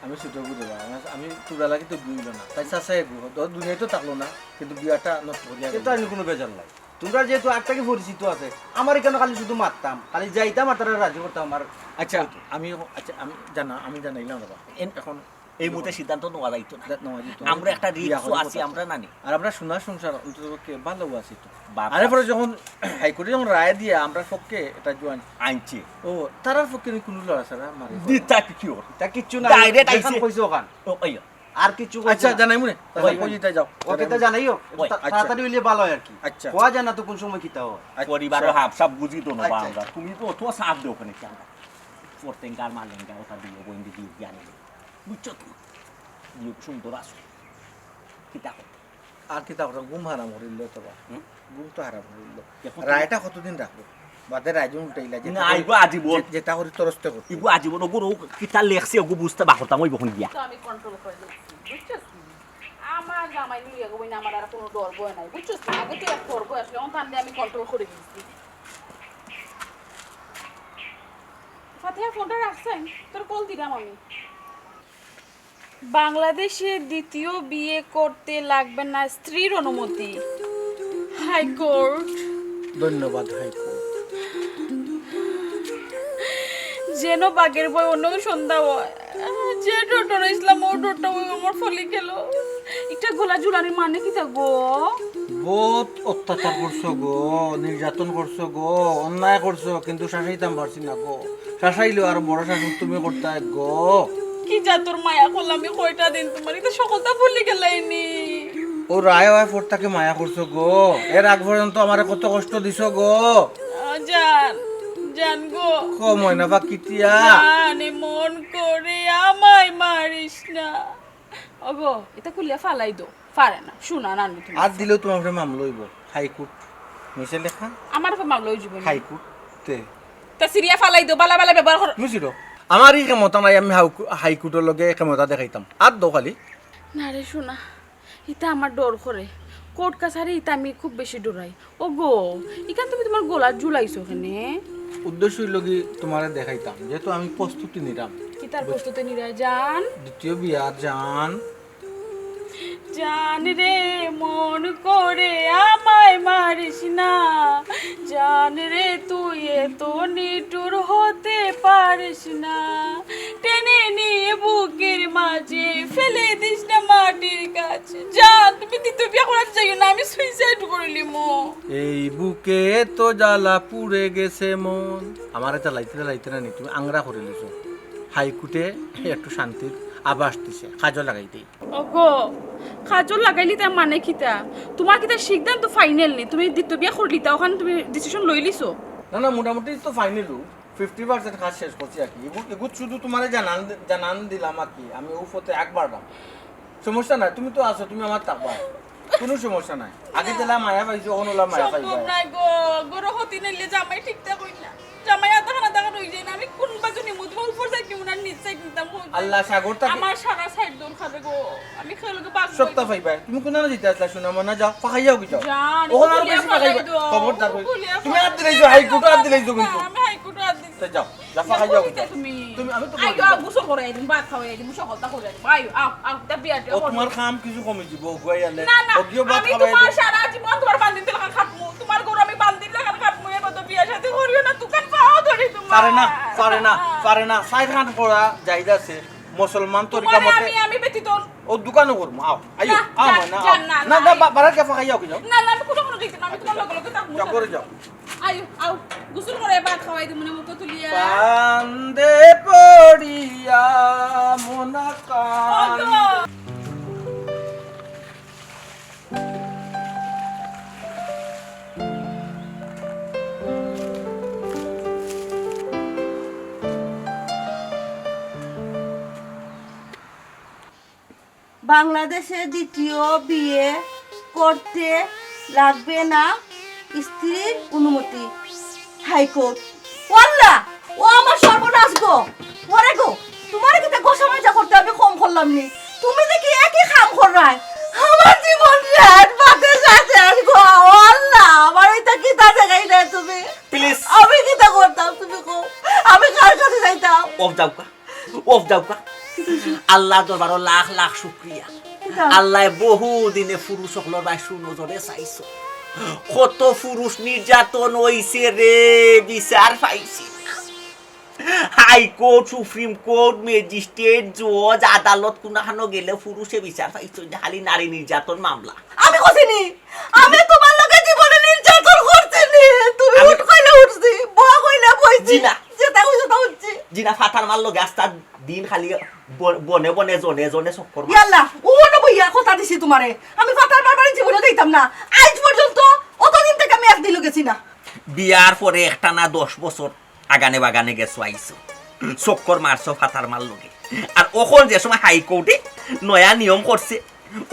আমি ছোট গু রে বা, আমি, আমি তুমরার লাগি তো বিয়া অইলো না। তাই চাচায় গু, দ-, দুনিয়াত তো থাকলো না, কিন্তু বিয়াটা নষ্ট করিয়া গেল। ইটা আমি কুনু বেজার নাই। তুমরা যেহেতু আগ থাকি পরিচিত আছে, আমার ইখানো খালি শুধু মাততাম, খালি যাইতাম আর তারারে রাজি করতাম। আর আচ্ছা, আমি, আচ্ছা, আমি জানা-, আমি জানাইলাম রে বা। এন-, এখন এই মুহূর্তে সিদ্ধান্ত নেওয়া যাইতো না। না, নেওয়া যাইতো না। আমরা একটা বিয়া রিস্কও করি আছি, কথা। আমরা নানি। আর আমরা সোনার সংসার, অন্ততপক্ষে ভালো আছি তো। বাপ আরে পরে আছে। যখন হাইকোর্টে যখন রায় দিয়া আমরার পক্ষে এটা জয়েন আনছে। ও, তারার পক্ষে নি কুনু লড়াচড়া মারে? দিতা কি কি ওর? তা কিচ্ছু না। ডাইরেক্ট যেখান আইছে। কইছে ওখান। ও, আইয়া। আর কিচ্ছু কইছে আচ্ছা, না। জানাইমু নে। ওই। কই দিতে যাও। ওকে, তা জানাইও। ওই, তা-, আচ্ছা। তাড়াতাড়ি অইলে ভালো অয় আর কি। আচ্ছা। কওয়া যায় না তো কোন সময় কিতা অয়। আচ্ছা। পরিবারও হাব সাব বুঝি তো না বা আচ্ছা। আমরা। তুমি তো অত সাফ দেও ওখানে কি আমরা? ফরতেঙ্গার মালেঙ্গা ওটা দিয়ে বইন দিয়ে দিয়ে আনি। বুঝছো তো? দিয়ে সুন্দর আছো। কিতা করতে? আর কিতা করতাম? ঘুম হারাম করিল তো বা। হুম? ঘুম তো হারাম করিল। এখন রায়টা কতদিন রাখবো? বাদে রায় যখন উঠাইলা, যেটা না, করি, ইগু আজীবন। যে-, যেটা করি তরস্তে করতে। ইগু আজীবন, ওগুর ও কিতা লেখছে, ওগু বুঝতে বা করতাম, ওই বখন গিয়া। তো আমি কন্ট্রোল করে দিচ্ছি, বুঝছস নি? আমার জামাই লইয়া গো বইন, আমার আর কোনো ডর ভয় নাই, বুঝছস নি? আগে তো এক ডর ভয় আসলে, এখন তান দিয়ে আমি কন্ট্রোল করে দিচ্ছি। ফাতিহা ফোনটা রাখছেন, তোর কল দিলাম আমি। বাংলাদেশে দ্বিতীয় বিয়ে করতে লাগবে না স্ত্রীর অনুমতি। হাইকোর্ট। ধন্যবাদ, হাইকোর্ট। যেন বাঘের ভয় অন্য সন্ধ্যা হয়। যে ডরটা রইছিলাম, ও ডরটা ওই আমার ফলি গেল। একটা গলা ঝুলানির মানে কিতা গো? বহুত অত্যাচার করছো গো, নির্যাতন করছো গো, অন্যায় করছো, কিন্তু শাসাইতাম পারছি না গো। শাসাইলেও আরো বড় শাসন তুমি করতায় গো। কি জাতর মায়া করলাম আমি কয়টা দিন তোমার, ইতা সকলতা ভুলি গেলাইনি। ও রায় অওয়ার পর থাকি মায়া করছো গো, এর আগ পর্যন্ত আমারে কত কষ্ট দিছো গো। আহ, জান, জান গো। কও ময়না পাখি টিয়া। জান, এমন করে আমায় মারিস না। ওগো, ইতা খুলিয়া ফালাই দেও। পারে না, শুনা না নি তুমি। আর দিলেও তোমার উপরে মামলা অইবো, হাইকোর্ট। নিচে লেখা। আমার উপরে মামলা অইযিবো নি? হাইকোর্ট, তে। তা ছিড়িয়া ফালাই দেও, বালা বালা ব্যবহার করো। তুমি ছিড়ো। আমার ই ক্ষমতা নাই, আমি হাউকো-, হাইকোর্টর লগে ক্ষমতা দেখাইতাম। আর দেও খালি। না রে সোনা, ইতা আমার ডর করে। কোর্ট কাছারি ইতা আমি খুব বেশি ডরাই। ওগো, ইখান তুমি তোমার গলাত ঝুলাইছো কেনে? উদ্দেশ্য অইলো কি তোমারে দেখাইতাম, যেহেতু আমি প্রস্তুতি নিলাম। কিতার প্রস্তুতি নিরায় জান? দ্বিতীয় বিয়ার জান। জান রে, মন করে আমায় মারিস না। জান রে, তুই এত নিঠুর হতে পারিস না। টেনে নিয়ে বুকের মাঝে ফেলে দিস না মাটির কাছে। জান, তুমি দ্বিতীয় বিয়া করাত যাইও না, আমি সুইসাইড করিলিমু। এই বুকে তো জ্বালা পুড়ে গেছে মন। আমারে জ্বালাইতে জ্বালাইতে না নি, তুমি আংরা করিলিছো। হাইকোর্টে একটু শান্তির আভাস দিছে, কাজো লাগাই দেই। ওগো, কাজো লাগাইলিতায় মানে কিতা? তোমার কিতা সিদ্ধান্ত ফাইনাল নি? তুমি দ্বিতীয় বিয়া করলিতায়, ওখান তুমি ডিসিশন লইলিছো? না, না, মোটামুটি তো ফাইনাল। ফিফটি পার্সেন্ট কাজ শেষ করছি আর কি। এগু-, এগুত শুধু তোমারে জানান, জানান দিলাম আর কি। আমি ও পথে আগ বাড়াম। সমস্যা নাই, তুমি তো আছো, তুমি আমার থাকবা। কোনো সমস্যা নাই। আগে যেলা মায়া পাইছো, অখন ওলা মায়া পাইবা। সম্ভব নাই গো, গরো হতি নাইলে জামাই ঠিকঠাক অই না। জামাই আধা খানা দেখা রই যায় না, আমি কোন বাজু নিমু? তোমার উপর সাইড নিমু না নিচ সাইড নিতাম? আল্লাহ, সাগর তাকে আমার সারা সাইড দরকার গো। আমি খেয়ে লোকে বাঘ সপ্তাহ পাইবা। তুমি কোন না দিতে আসলা? শোনা মনা যাও, ফাঁকাইয়াও কি যাও? জান, ওখানে আরো বেশি ফাঁকাইবা। খবরদার কই। তুমি আর দিলেই যাও, হাইকোর্ট আর দিলেই যাও কিন্তু। আমি হাইকোর্ট আর দিতে তো যাও, যা ফাঁকাইয়াও কি যাও। তুমি তুমি, আমি তো আইও, আও, গোসল করে আইদিন, ভাত খাওয়াই আইদিন, গোসল করতা করে আইদিন। আইও, আও, আও, তা বিয়ার ও, তোমার কাম কিছু কমে দিব, গুয়াই আলে। না, না, অগিও ভাত আমি খাওয়াই তোমার দিন। সারা জীবন তোমার বান্দির লাখান খাটমু, তোমার গরু আমি বান্দির লাখান খাটমু, এর মতো বিয়া শাদী করিও না, দোকান পাওয়া ধরি তোমার। পারে না, পারে না, পারে না, সাইড খান পড়া যাইদ আছে, মুসলমান তরিকা তোমার মতে। আমি, আমি ব্যতীত। ও দোকানও করবো, আও, আইও, না, আও, যান, না, যান, না, না, না, না, আইও। বা-, বারার কে ফাঁকাইয়াও কি যাও? না, না, আমি কোনো, কোনো দিকে না, আমি তোমার লগে লগে থাকবো। যাও, করে যাও। আইও, আও, গোসল করে ভাত খাওয়াই দিমু নে মুখ তুলিয়া। কান্দে পড়িয়া মনা কান। ওগো। বাংলাদেশে দ্বিতীয় বিয়ে করতে লাগবে না স্ত্রীর অনুমতি। হাইকোর্ট। ওয়াল্লা, ও আমার সর্বনাশ গো। ওরে গো, তোমারে কিতা গোসা মাজা করতে আমি কম করলাম নি? তুমি দেখি একই কাম কররায়। আমার জীবন শেষ, বাদে শেষ গো। ওয়াল্লা, আমার এটা কিতা দেখাই দেয় তুমি? প্লিজ। আমি কিতা করতাম তুমি কও? আমি কার কাছে যাইতাম? অফ যাও কা, অফ যাও কা। আল্লাহ দরবারও লাখ লাখ শুক্রিয়া। কিতা? আল্লায় বহু দিনে পুরুষ অকলর বায় সুনজরে চাইছো। কত পুরুষ নির্যাতন অইছে রে, বিচার পাইছে না। হাইকোর্ট, সুপ্রিম কোর্ট, ম্যাজিস্ট্রেট, জজ, আদালত কুনাখানো গেলে পুরুষে বিচার পাইছে না, খালি নারী নির্যাতন মামলা। আমি কইছি নি, আমি তোমার লগে জীবনে নির্যাতন করছি নি। তুমি আমি উঠ কইলে উঠছি, বও কইলে বইছি। জি না। যেটা কইছো তা উঠছি। জি না, ফাতার মার লগে আস্তা দিন খালি ব-, বনে বনে জনে জনে চক্কর মার। ইয়াল্লা, ও না বইয়া কথা দিছি তোমারে। আমি ফাতার মার বাড়ি জীবনে যাইতাম না। আজ পর্যন্ত অতদিন থেকে আমি একদিনও গেছি না। বিয়ার পরে একটা না দশ বছর আগানে বাগানে গেছো আইছো। চক্কর মারছো ফাতার মার লগে। আর অখন যে সময় হাইকোর্টে নয়া নিয়ম করছে,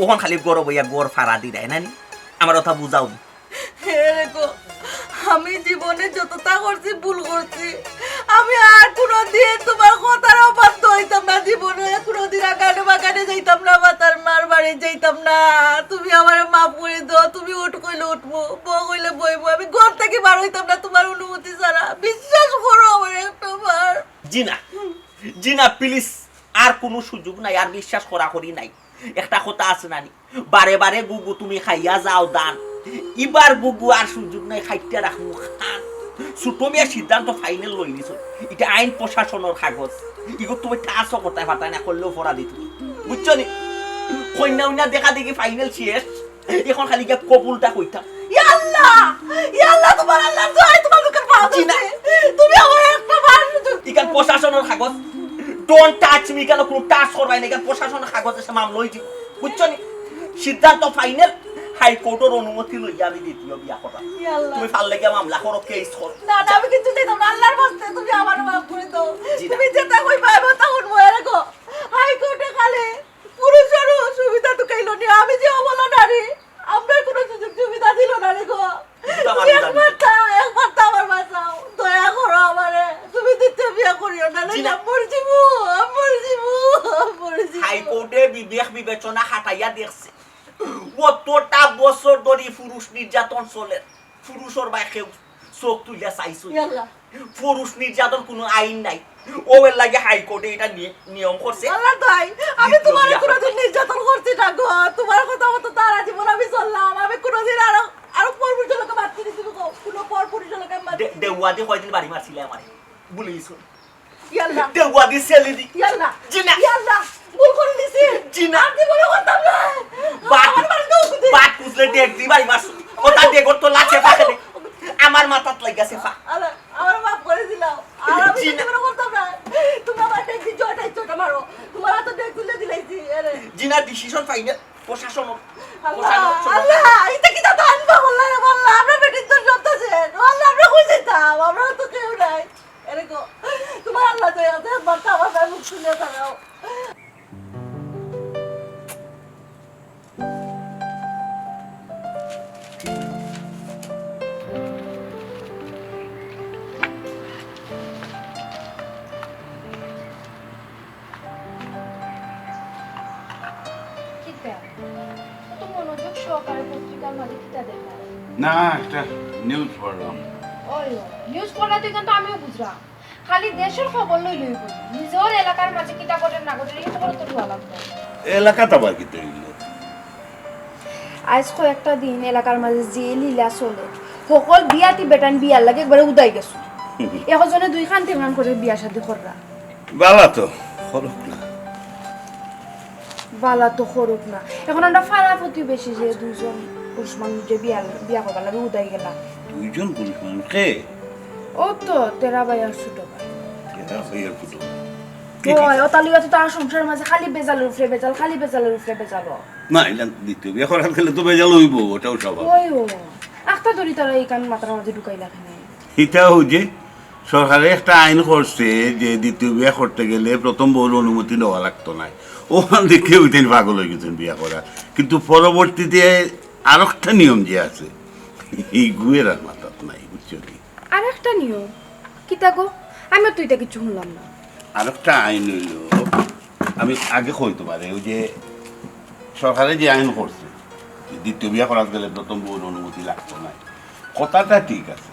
অখন খালি ঘরো বইয়া ঘর ফাড়া দিরায় না নি? আমার কথা বুঝাও নি। হে রে গো, আমি জীবনে যতটা করছি, ভুল করছি। আমি আর কোনোদিন তোমার কথার অবাধ্য হইতাম না, জীবনে কোনোদিন আগানে বাগানে যাইতাম না, ফাতার মার বাড়ি যাইতাম না। তুমি আমারে মাফ করি দাও, তুমি উঠ কইলে উঠবো, বও কইলে বইবো। আমি ঘর থাকি বার হইতাম না তোমার অনুমতি ছাড়া। বিশ্বাস করো আমারে একটা বার। জি না, জি না, প্লিজ, আর কোনো সুযোগ নাই, আর বিশ্বাস করা করি নাই। একটা কথা আছে না নি, বারে বারে গুগু তুমি খাইয়া যাও দান, ইবার গুগু আর সুযোগ নাই, খাইতে রাখমু খান। ছোট মিয়া সিদ্ধান্ত ফাইনাল লই নিছো, এটা আইন প্রশাসনের কাগজ, ইগো তুমি টাচও করতে পারতায় না, করলে অপরাধী তুমি, বুঝছো নি? কইন্যা উইন্যা দেখা দেখি ফাইনাল শেষ, এখন খালি গিয়া কবুলটা কইতাম। ইয়া আল্লাহ, ইয়া আল্লাহ, তোমার আল্লাহ, দোহাই তোমার লোকের পাও জি না। ধরছি। তুমি আমার একটা বার সুযোগ ইখান প্রশাসনের কাগজ, don't touch me, কেন কোনো টাচ করবায় না, ইখান প্রশাসনের কাগজ এসে মামলা হইছে, বুঝছো নি? সিদ্ধান্ত ফাইনাল, হাইকোর্টের অনুমতি লইয়া আমি দ্বিতীয় বিয়া করলাম। ইয়া আল্লাহ। তুমি পারলে গিয়া মামলা করো, কেস করো। না, না, আমি কিচ্ছু চাইতাম না, আল্লাহর ওয়াস্তে তুমি আমারে মাফ করি দাও। জি না। তুমি যেটা কইবা, আমি ওটা শুনবো, এরে গো। হাইকোর্টে খালি পুরুষেরও সুবিধা তো খাইলো নি, আমি যে অবলা নারী, আমরার কোনো সুযোগ সুবিধা দিল না রে গো। একবার তা, একবার তা আমার বাঁচাও, দয়া করো আমারে। তুমি দ্বিতীয় বিয়া করিও না, জি না। মরি যিমু, মরি যিমু, মরি যিমু। হাইকোর্টে বিবেক বিবেচনা খাটাইয়া দেখছে, অতটা বছর ধরি পুরুষ নির্যাতন চলে, পুরুষর বায় কেউ চোখ তুলিয়া চাইছো? ইয়াল্লা। পুরুষ নির্যাতন কোনো আইন নাই, ও এর লাগি হাইকোর্টে এটা নি-, নিয়ম করছে। আল্লাহ তাই, আমি দ্বিতীয় তোমার বিয়া কোনোদিন নির্যাতন করছি না গো। তোমার কথা মতো তারা জীবন আমি চললাম। আমি কোনোদিন আরো, আরো পর পুরুষের লোকে মাতছি না, তুমি কও, কোনো পর পুরুষের লোকে আমি মাতছি দে-, না। দেউয়াদি কয়দিন বাড়ি মারছিলে আমারে, ভুলে গেছো? ইয়াল্লা। দেউয়াদি ছেলেদি। ইয়াল্লা। জি না। ইয়াল্লা। ভুল করে দিছি। জি না। আর জীবনে করতাম না। বাট, আমার বাড়িতে উঠতে। বাট কুচলে ডেক দি বাড়ি মারছো। ওটা ডেগর তো লাচে পাকে দে। আমার মাথাত লাগিয়া সেফা। আল্লাহ, আমার মাফ করে দিলাও। আর আমি জি না। জীবনে করতাম না। তুমি আমার ডেক দি জয়টা ইচ্ছাটা মারো। তোমার হাতে ডেক তুলে দিলাইছি। আরে। জি না, ডিসিশন ফাইনাল। প্রশাসন। আল্লাহ, প্রশাসন। আল্লাহ, এটা কি তা দান বা বললা রে বললা? আমরা বেটির তো সব তো শেষ। আল্লাহ, আমরা কই যেতাম? আমরা তো কেউ নাই। এরে গো, তোমার আল্লাহ দয়া আছে, একবার তো আমার মুখ শুনে দাঁড়াও। মাঝে কিতা দেখা? না, একটা নিউজ পড়লাম। ওই, নিউজ পড়া তো ইখান তো আমিও বুঝলাম। খালি দেশর খবর লই লই বলি। নিজর এলাকার মাঝে কিতা ঘটে না ঘটে, এই খবর তো লওয়া লাগবো। এলাকাত আবার কিতা অইল? আইজ কয়েকটা দিন এলাকার মাঝে যে লীলা চলে, হকল বিয়াতি বেটাইন বিয়ার লাগি একবারে উদাই গেছে। একজনে দুইখান তিনখান করি বিয়া শাদি কররা। বালা তো, করউক না। বালা তো করউক না। এখন আমরা পাড়া প্রতিবেশী যে দুইজন পুরুষ মানুষ যে বিয়া, বিয়া করবার লাগি উদাই গেলা। দুইজন পুরুষ মানুষ কে? ও তো তেরা ভাই আর ছোট ভাই। এরা ভাইয়ার পুতো। ওই, ওতা লইয়া তো তার সংসারর মাঝে খালি বেজালর উপরে বেজাল, খালি বেজালর উপরে বেজাল। না, ইলা দ্বিতীয় বিয়া করাত গেলে তো বেজাল অইবো, ওটাও স্বাভাবিক। ওই ও, আখতা ধরি তারা ইখান মাথার মাঝে ঢুকাইলা কেনে? ইটাও যে সরকারে একটা আইন করছে যে দ্বিতীয় বিয়া করতে গেলে প্রথম বউর অনুমতি নেওয়া লাগতো নায়। ওখান থেকে ওই দিন পাগল অই গেছইন বিয়া করা। কিন্তু পরবর্তীতে আরেকটা নিয়ম যে আছে, ইগু এরার মাথাত নাই, বুঝছো নি? আরেকটা নিয়ম? কিতা গো? আমি তো ইটা কিচ্ছু হুনলাম না। আরেকটা আইন অইল, আমি আগে কই তুমারে, ওই যে সরকারে যে আইন করছে, দ্বিতীয় বিয়া করাত গেলে প্রথম বউর অনুমতি লাগতো নায়, কথাটা ঠিক আছে,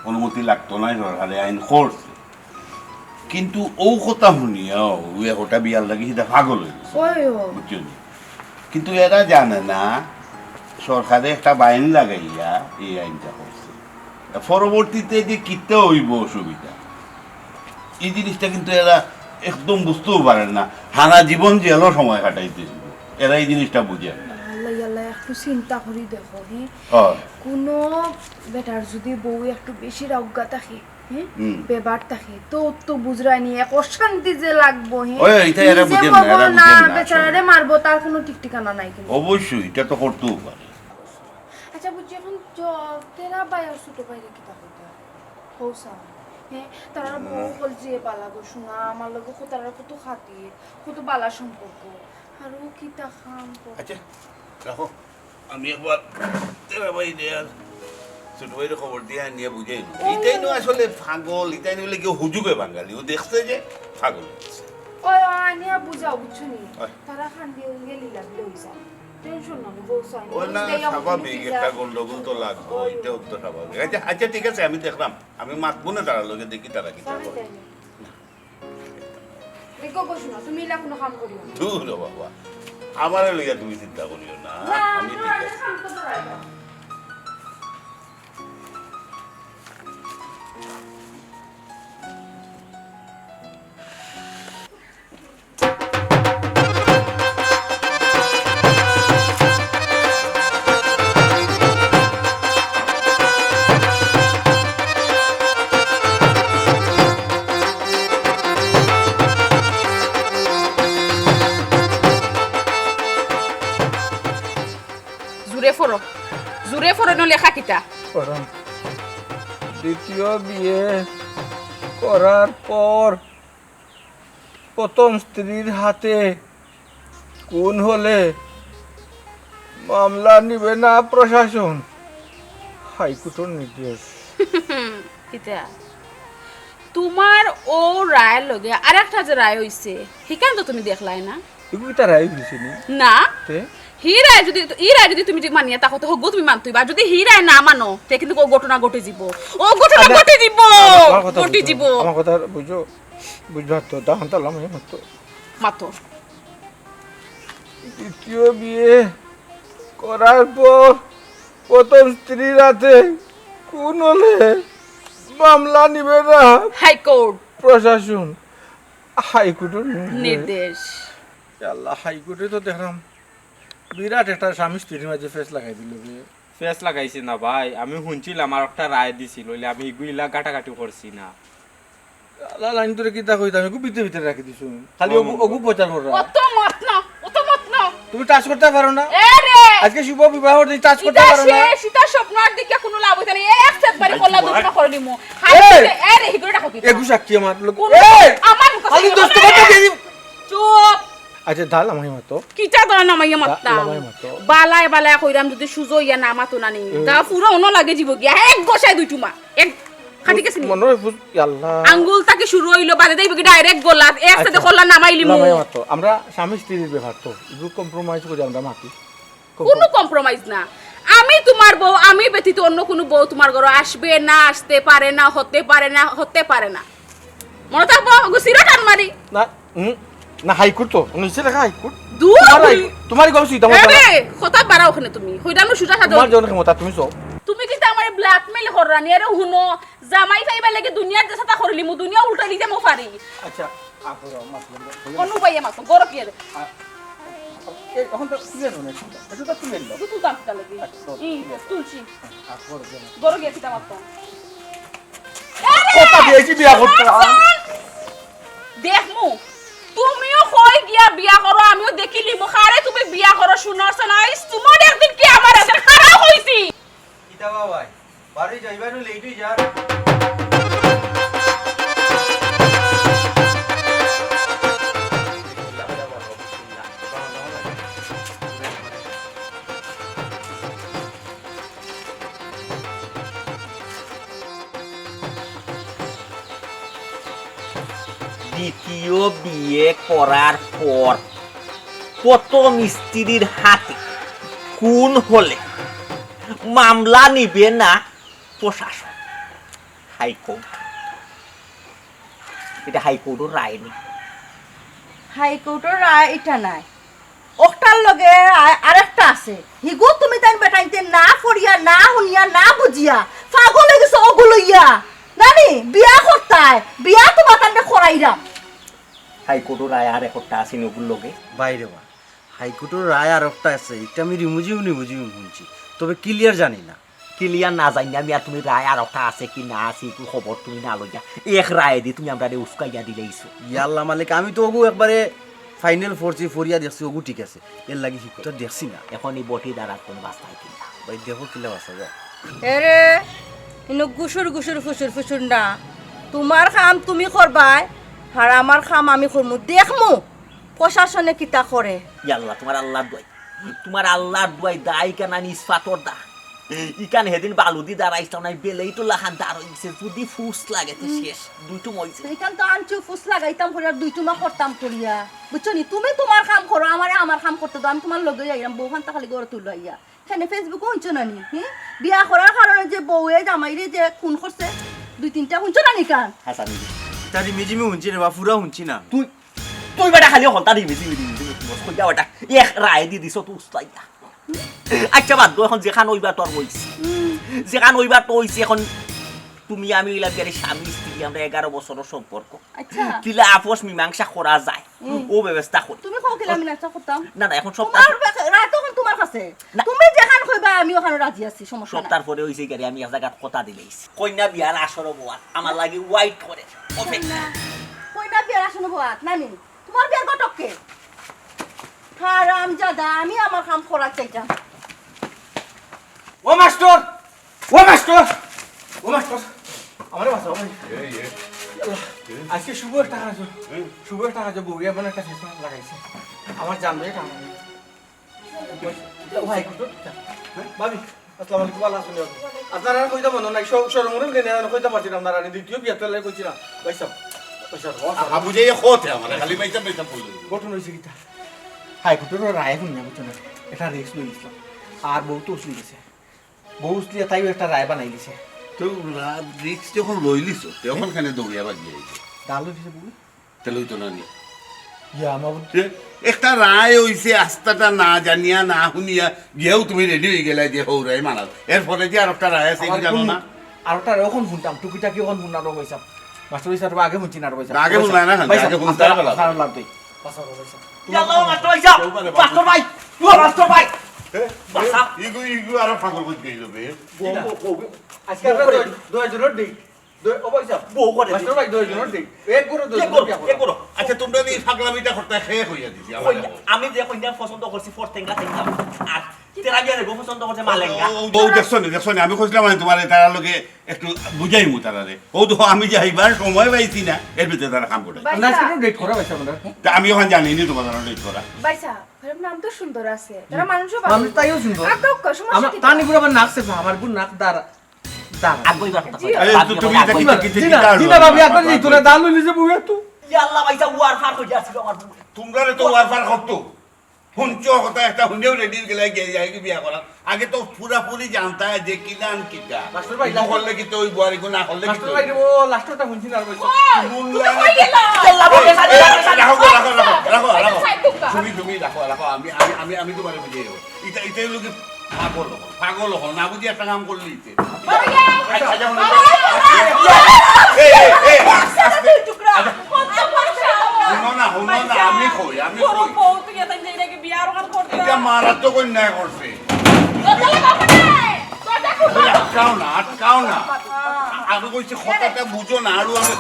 অনুমতি লাগতো নায়, সরকারে আইন করছে। কিন্তু ও কথা হুনিয়াও ওই একটা বিয়ার লাগি সিধা পাগল অই গেছে, ওই ও। বুঝছো নি? কিন্তু এরা জানে না সরকারে একটা বাইন লাগাইয়া এই আইনটা করছে। পরবর্তীতে যে কিতা অইবো অসুবিধা, এই জিনিসটা কিন্তু এরা একদম বুঝতেও পারেন না। হারা জীবন জেলও সময় কাটাইতে হইব, এরা এই জিনিসটা বুঝেন না। আল্লাহ, আল্লাহ, একটু চিন্তা করি দেখো, হ্যাঁ? হয়। কোনো বেটার যদি বউ একটু বেশি রাউগা থাকে, হ্যাঁ? হুম। বেবার থাকে, তো তো বুঝরায়নি, এক অশান্তি যে লাগবো, হ্যাঁ? ওই, এটা এরা নিজে বুঝেন না, এরা বগল না, বুঝেন না আসলে। বেচারারে মারবো, তার কোনো ঠিক ঠিকানা নাই কিন্তু। অবশ্যই, এটা তো করতেও পারে। আচ্ছা, বুঝছি, এখন জ-, তেরা ভাই আর ছোট ভাইরে কিতা করতে হবে? হৌসা, হ্যাঁ? তারা বউ বল যে বালা গো শোনা, আমার লগে কত, তারা কত খাতির, কত বালা সম্পর্ক। আর ও কিতা খাম করে? আচ্ছা, রাখো, আমি একবার তেরা ভাইরে আর ছোট ভাইরে খবর দিয়া আনিয়া বুঝাই নিব। ইতাইনও আসলে পাগল, ইতাইনও অইলে কেউ হুজুগে বাঙালি, ও দেখছে যে পাগল অইছে। ওই, ওই, আনিয়া বুঝাও, বুঝছো নি? ওই। তারা খান দিয়ে উঙ্গে লীলা দিলে হইছে। টেনশন না, বউ সাইন। ও না, স্বাভাবিক, একটা গন্ডগোল তো লাগবো, এটাও তো স্বাভাবিক। আচ্ছা, আচ্ছা, ঠিক আছে, আমি দেখলাম, আমি মাতবো না তারার লগে, দেখি তারা কিতা করে। দেখো গো শোনা, তুমি ইলা কোনো কাম করিও না। দূর ও বাবা, আমারে লইয়া তুমি চিন্তা করিও না, না, আমি না, ঠিক না, আছে। শান্ত তো রাখো। জুরে ফরো, জুরে ফরো, নলে খাকিতা। কারণ দ্বিতীয় বিয়ে করার পর প্রথম স্ত্রীর হাতে খুন হলে মামলা নিবে না প্রশাসন, হাইকোর্টের নির্দেশ। কিতা? তোমার ও রায়ের লগে আর একটা যে রায় হইছে, হিখান তো তুমি দেখলায় না? এগুলো তার রায় হয়েছে নি? না। তে? হি রায় যদি, ই রায় যদি তুমি যদি মানিয়া থাকো, তো হগু তুমি মানতই বা। যদি হি রায় না মানো, তে কিন্তু ও ঘটনা ঘটে দিব। ও ঘটনা আচ্ছা, ঘটে দিব। আমার কথা ঘটে বুঝো, দিব। আমার কথা বুঝো, বুঝবা তো, দাহন তালাম এই মতো। মাতো। দ্বিতীয় বিয়ে করার পর প্রথম স্ত্রীর হাতে খুন হলে মামলা নিবে না হাইকোর্ট প্রশাসন, হাইকোর্টের নির্দেশ। নির্দেশ। আল্লাহ, হাইকোর্টে তো দেখলাম বিরাট একটা স্বামী স্ত্রীর মাঝে ফেস লাগাই দিল রে। ফেস লাগাইছে না ভাই, আমি শুনছিলাম আর একটা রায় দিছিল, অইলে আমি এগুলা ঘাটাঘাটি করছি না। আল্লাহ, লাইন ধরে কিতা কইতাম, এগু ভিতরে ভিতরে রাখি দিছো। খালি ওগু, ওগু প্রচার কররা। অত মত না, অত মত না। তুমি টাচ করতে পারো না। এ রে! আজকে শুভ বিবাহ দিন টাচ করতে ইতা পারো না। শেষ, ইতা স্বপ্ন আর দেখিয়া কোনো লাভ হইতো না। এক সেট বাড়ি করলা দুটো করে দিমু। এই! এ রে, হিগুড়া ডাকো কিতা? এগু সাক্ষী আমার লোক। কোন এই! আমার মুখে খালি সাক্ষী দোস্ত আমার কথা দিয়ে দিম। চুপ। আচ্ছা, দাল আমায় মাতো। কিতা ধরে নামাইয়া মাততাম? নামাই মাতো। বালায় বালায় কইরাম যদি সুজো ইয়া না মাতো না নি। তা পুরো অন্য লাগে জীব গিয়া। এক গোসায় দুই টুমা। এক খাটি গেছে নি? মনে হয় ফুস-, আল্লাহ। আঙ্গুল তাকে শুরু হইলো, বাদে দেইব কি ডাইরেক্ট গলাত। এক সাথে করলা নামাইলিমু। নামাই মাতো। আমরা স্বামী স্ত্রীর ব্যাপার তো। এগু কম্প্রোমাইজ করে আমরা মাতি। কোনো কম্প্রোমাইজ না। আমি তোমার বউ, আমি ব্যতীত অন্য কোনো বউ তোমার ঘরো আসবে না, আসতে পারে না, হতে পারে না, হতে পারে না। মনো থাকবো, অগু সিরা টান মারি। না, হুম, না, হাইকোর্ট তো, নিচে লেখা হাইকোর্ট। দূর তোমার হই। হাইকোর্ট, তোমার গম সুইতা এ মাতা। বে, কথা বাড়াও অখানে তুমি। হইরানো সুজা সাজো। তোমার জন ক্ষমতা, তুমি সব। তুমি কিতা আমারে blackmail কররানি? আরে হুনো, জামাই পাইবার লাগি দুনিয়ার যে সাতা করিলিমু, দুনিয়া উল্টাই দিতে মো পারি। আচ্ছা, আপু, মাফ করবেন। অনু ভাইয়া মাতো, গরো কি রে? আ-, এ, এখন তো তুলে নেন, এটা তো তুলে নেন। দুটো দাম কিতা লাগি? আচ্ছা, তো ই, ঠিক আছে। তুলছি। আ-, আপু, গরো গিয়া কিতা মাতো? কথা দিয়েছি বিয়া করতে। দেখমু, তুমিও কই গিয়া বিয়া করো, আমিও দেখিলিমু। কারে তুমি বিয়া করো, শুনো, শোনাইস, তোমার একদিন কি আমার আছে, খারাপ হইছি। কিতা বা ভাই, বাড়ি যাইবার লেট হই যার। দ্বিতীয় বিয়ে করার পর প্রথম স্ত্রীর হাতে খুন হলে মামলা নিবে না প্রশাসন, হাইকোর্ট। এটা হাইকোর্টের রায় নি। হাইকোর্টের রায় এটা নাই, ওটার লগে আ-, আরেকটা আছে। হিগু তুমি তাই বেটাইতে না পড়িয়া, না হুনিয়া, না বুঝিয়া পাগল হয়ে গেছে ওগুলো ইয়া। নানি, বিয়া করতায়, বিয়া তো বাতানটা করাইরাম। হাইকোর্টের রায় আর একটা আছে নি ওগুর লগে। বাইরে বা, হাইকোর্টের রায় আর একটা আছে, এটা আমি রিমুজিম রিমুজিম শুনছি, তবে ক্লিয়ার জানি না। ক্লিয়ার না জানি আমি, আর তুমি রায় আর একটা আছে কি না আছে, একটু খবর তুমি না লইয়া, এক রায় দি তুমি আমরারে উস্কাইয়া দিলাইছো। ইয়াল্লা মালিক, আমি তো ওগু একবারে ফাইনাল পড়ছি, পড়িয়া দেখছি, ওগু ঠিক আছে, এর লাগি হিকুতা দেখছি না। এখন এই বটি দ্বারা কোনো বাস্তায় কিনা? ভাই, দেখো কিলা বাসা যায়। এরে, ইনো গুসুর গুসুর ফুসুর ফুসুর না। তোমার কাম তুমি করবায়, আর আমার কাম আমি করমু। দেখমু, প্রশাসনে কিতা করে। ইয়াল্লা, তোমার আল্লাহর দোয়াই, তোমার আল্লাহর দোয়াই, দা ইকান আনি ইস্পাতর দা। ইকান হেদিন বালুদি দাঁড়াইছিলাম না, বেলেই তো লাখান দাঁড় হয়ে গেছে। যদি ফুস লাগে, তো শেষ, দুইটু মইছে। ইকান তো আনছু ফুস লাগাইতাম করিয়া, আর দুইটু মা করতাম করিয়া। বুঝছো নি? তুমি তোমার কাম করো, আমারে আমার কাম করতে দাও, আমি তোমার লগে যাইরাম, বউখান তা খালি গড়ে তুলো আইয়া। কেনে Facebook-ও হুনছো না নি? হুম? বিয়া করার কারণে যে বউয়ে জামাইরে যে খুন করছে, দুই তিনটা হুনছো না নি কান? হাসানি। তারি মিজিমি হুনছি রে বা, পুরা হুনছি না। তুই, তুই বেটা খালি হলতা দি মিজিমি, মিজিমি, মিজিমি, কই যা বেটা? এক রায় দি দিছ তো উস্তাইয়া। আচ্ছা বাদ দে, এখন যেখান অইবার তোর অইছে। হুম। যেখান অইবার তো অইছে, এখন তুমি আমি অইলাম গিয়া স্বামী স্ত্রী, আমরা এগারো বছরর সম্পর্ক। আচ্ছা। কিলা আপোষ মীমাংসা করা যায়, হুম। ও ব্যবস্থা করি। তুমি কও কিলা মীমাংসা করতাম? না, না, এখন সব তোমার বে-, রায় তো এখন তোমার কাছে। না। তুমি যেখান কইবা আমি ওখানে রাজি আছি, সমস্যা নাই। সপ্তাহ পরে অইছে গিয়া আমি এক জাগাত কথা দিলাইছি। কইনা বিয়ার আসর বওয়াত, আমার লাগি ওয়েট করে। ওকে। কইনা, কইনা বিয়ার আসর বওয়াত, নানি? তোমার বিয়ার ঘটক কে? হারামজাদা, আমি আমার কাম করার চাইতাম। ও মাস্টার! ও মাস্টার! ও মাস্টার! আমারে বাঁচাও ভাই। এই, এই। আল্লাহ, আজকে শুভ একটা কাজ। হুম। শুভ একটা কাজ, বউয়ে এমন একটা ফেস মাস্ক লাগাইছে। আমার জান ভাই কাম। ও ভাই, একটু হ্যাঁ? ভাবি, আসসালামু আলাইকুম, ভালা আছইন নি? আপনারারে কইতাম মনো নাই, শ-, শরম মরম কেনে আর কইতাম পারছি না, আপনারারে দ্বিতীয় বিয়াত ফেলাই কইছি না। ভাই সাহেব, ভাই সাহেব, ও আহা, বুঝাইয়া কত হে আমারে, খালি ভাই সাহেব, ভাই সাহেব কইলো। ঘটনা অইছে কিতা? হাইকোর্টের রায় হুনিয়া বুঝছো না, একটা রিস্ক লই নিছিলাম। আর বউ তো উছলি গেছে। বউ উছলিয়া তাইও একটা রায় বানাই দিছে। তো রা-, রিস্ক যখন লইলিছো, তে অখন কেনে দৌড়িয়া বাগিয়া আইছো? দাল লই দিছে বউ। তে লইতো না নি? ইয়া, মাবুদ। তে একটা রায় অইছে, আস্তাটা না জানিয়া, না হুনিয়া, গিয়াও তুমি রেডি অই গেলায় যে হউ রায় মানার। এরপরে যে আরোকটা রায় আছে, আবার এগুলা কোন না? আরোকটা রায় অখন হুনতাম, টুকিটাকি অখন হুননা রো অইছে। মাস্টার অইছে, আগে হুনছি না রো অইছে। না, আগে হুনলা না, ভাই আগে সাহেব, হুনতা আপনারা পারলা। আপনারা লাভ দেই। বাঁচাও, বাঁচাও। ইয়াল্লা, মাস্টার ভাই সাহেব, কেউ পারে মাস্টার ভাই, ও মাস্টার ভাই। এ, বাঁচা। ইগু, ইগু আরো পাগল কই গেল বে। বউ, বউ, বউ। আজকে আমরা দশ, দশ জনের ডেট। দু-, ও ভাই সাহেব, বউ করে মাস্টার দিছে। ভাই, দশ জনের ডেট। এক করে দশ কে জনের করো, বিয়া কে করো। আচ্ছা, তোমরা এই পাগলামিটা করতে শেষ হইয়া দিছি, আমার কইনা, দেখো। আমি যে কইনা পছন্দ করছি, ফরতেঙ্গা তেঙ্গা। আর তেরা বিয়া রে বউ পছন্দ করছে মালেঙ্গা। ও, ও, ও, দেখছো নি, দেখছো নি? আমি কইছিলাম, আমি তোমারে তারার লগে একটু বুঝাইমু তারারে। ও তো আমি যাইবার সময় পাইছি না, এর ভিতরে তারা কাম করে। ভাই না, সাহেব। সেটা ডেট করা হয়েছে আমরা। তা আমি অখন জানি নি তোমার তারা ডেট করা। ভাই সাহেব, এর নাম তো সুন্দর আছে। তারা মানুষও ভালো। মানুষ তাইও সুন্দর। আর তো কয় সমস্যা আমার কি? তানি পুরো আবার নাক সেফা, আমার গুণ নাক দাঁড়া। দাঁড়া। আগে এবার কথা জি। কই। এই, আগে তু-, তুমি এবার এটা আগে কি, এবার। কি, কি, জি না, কি জি না, কারণ ভাবি, আপনার? এখন এই তোরা দাল হইলি যে বউয়ে তো। ইয়া আল্লাহ, ভাই সাহেব, ওয়ার ফার হয়ে যাচ্ছিল আমার বউ। তোমরা তো ওয়ার ফার করতো। হুনছো কথা একটা হুনেও রেডি অই গেলায় গিয়া যাইগি বিয়া করাত। আগে তো পুরাপুরি জানতায় যে কিলান কিতা। মাস্টার ভাই, ও করলে কিতা অইবো আর ইগু না করলে কিতা মাস্টার ভাই, অইবো? ও লাস্টটা হুনছি না, আর কইছো। ওই! হুনলা না? কই গেল? এই, এই, রাখো, রাখো, রাখো, রাখো, রাখো। সাইড টুকা। তুমি, তুমি রাখো, রাখো, আমি, আমি, আমি, আমি তুমারে বুঝাই দেবো। ইটা, ইটা অইলো কি পাগল অকল, পাগল অকল, না বুঝি একটা কাম করলি ইতে। বাবা গো! আচ্ছা, আচ্ছা, হুনো। বাবা গো! এই, এই, এই, আস্তে, আস্তে। দুই টুকরা। আচ্ছা। কত বড় সাহস! হুনো না, হুনো না, আমি কই, আমি বড় কই। বউ তুই এত জানি নাকি বিয়ার ওখান করতে? ইটা মারাত্মক অন্যায় করছে। দরজা লাগাও কেনে? দরজা খুলো। এই, আটকাও না, আটকাও না। বাবা। আমি কইছি কথাটা বুঝো না, আরো আমি,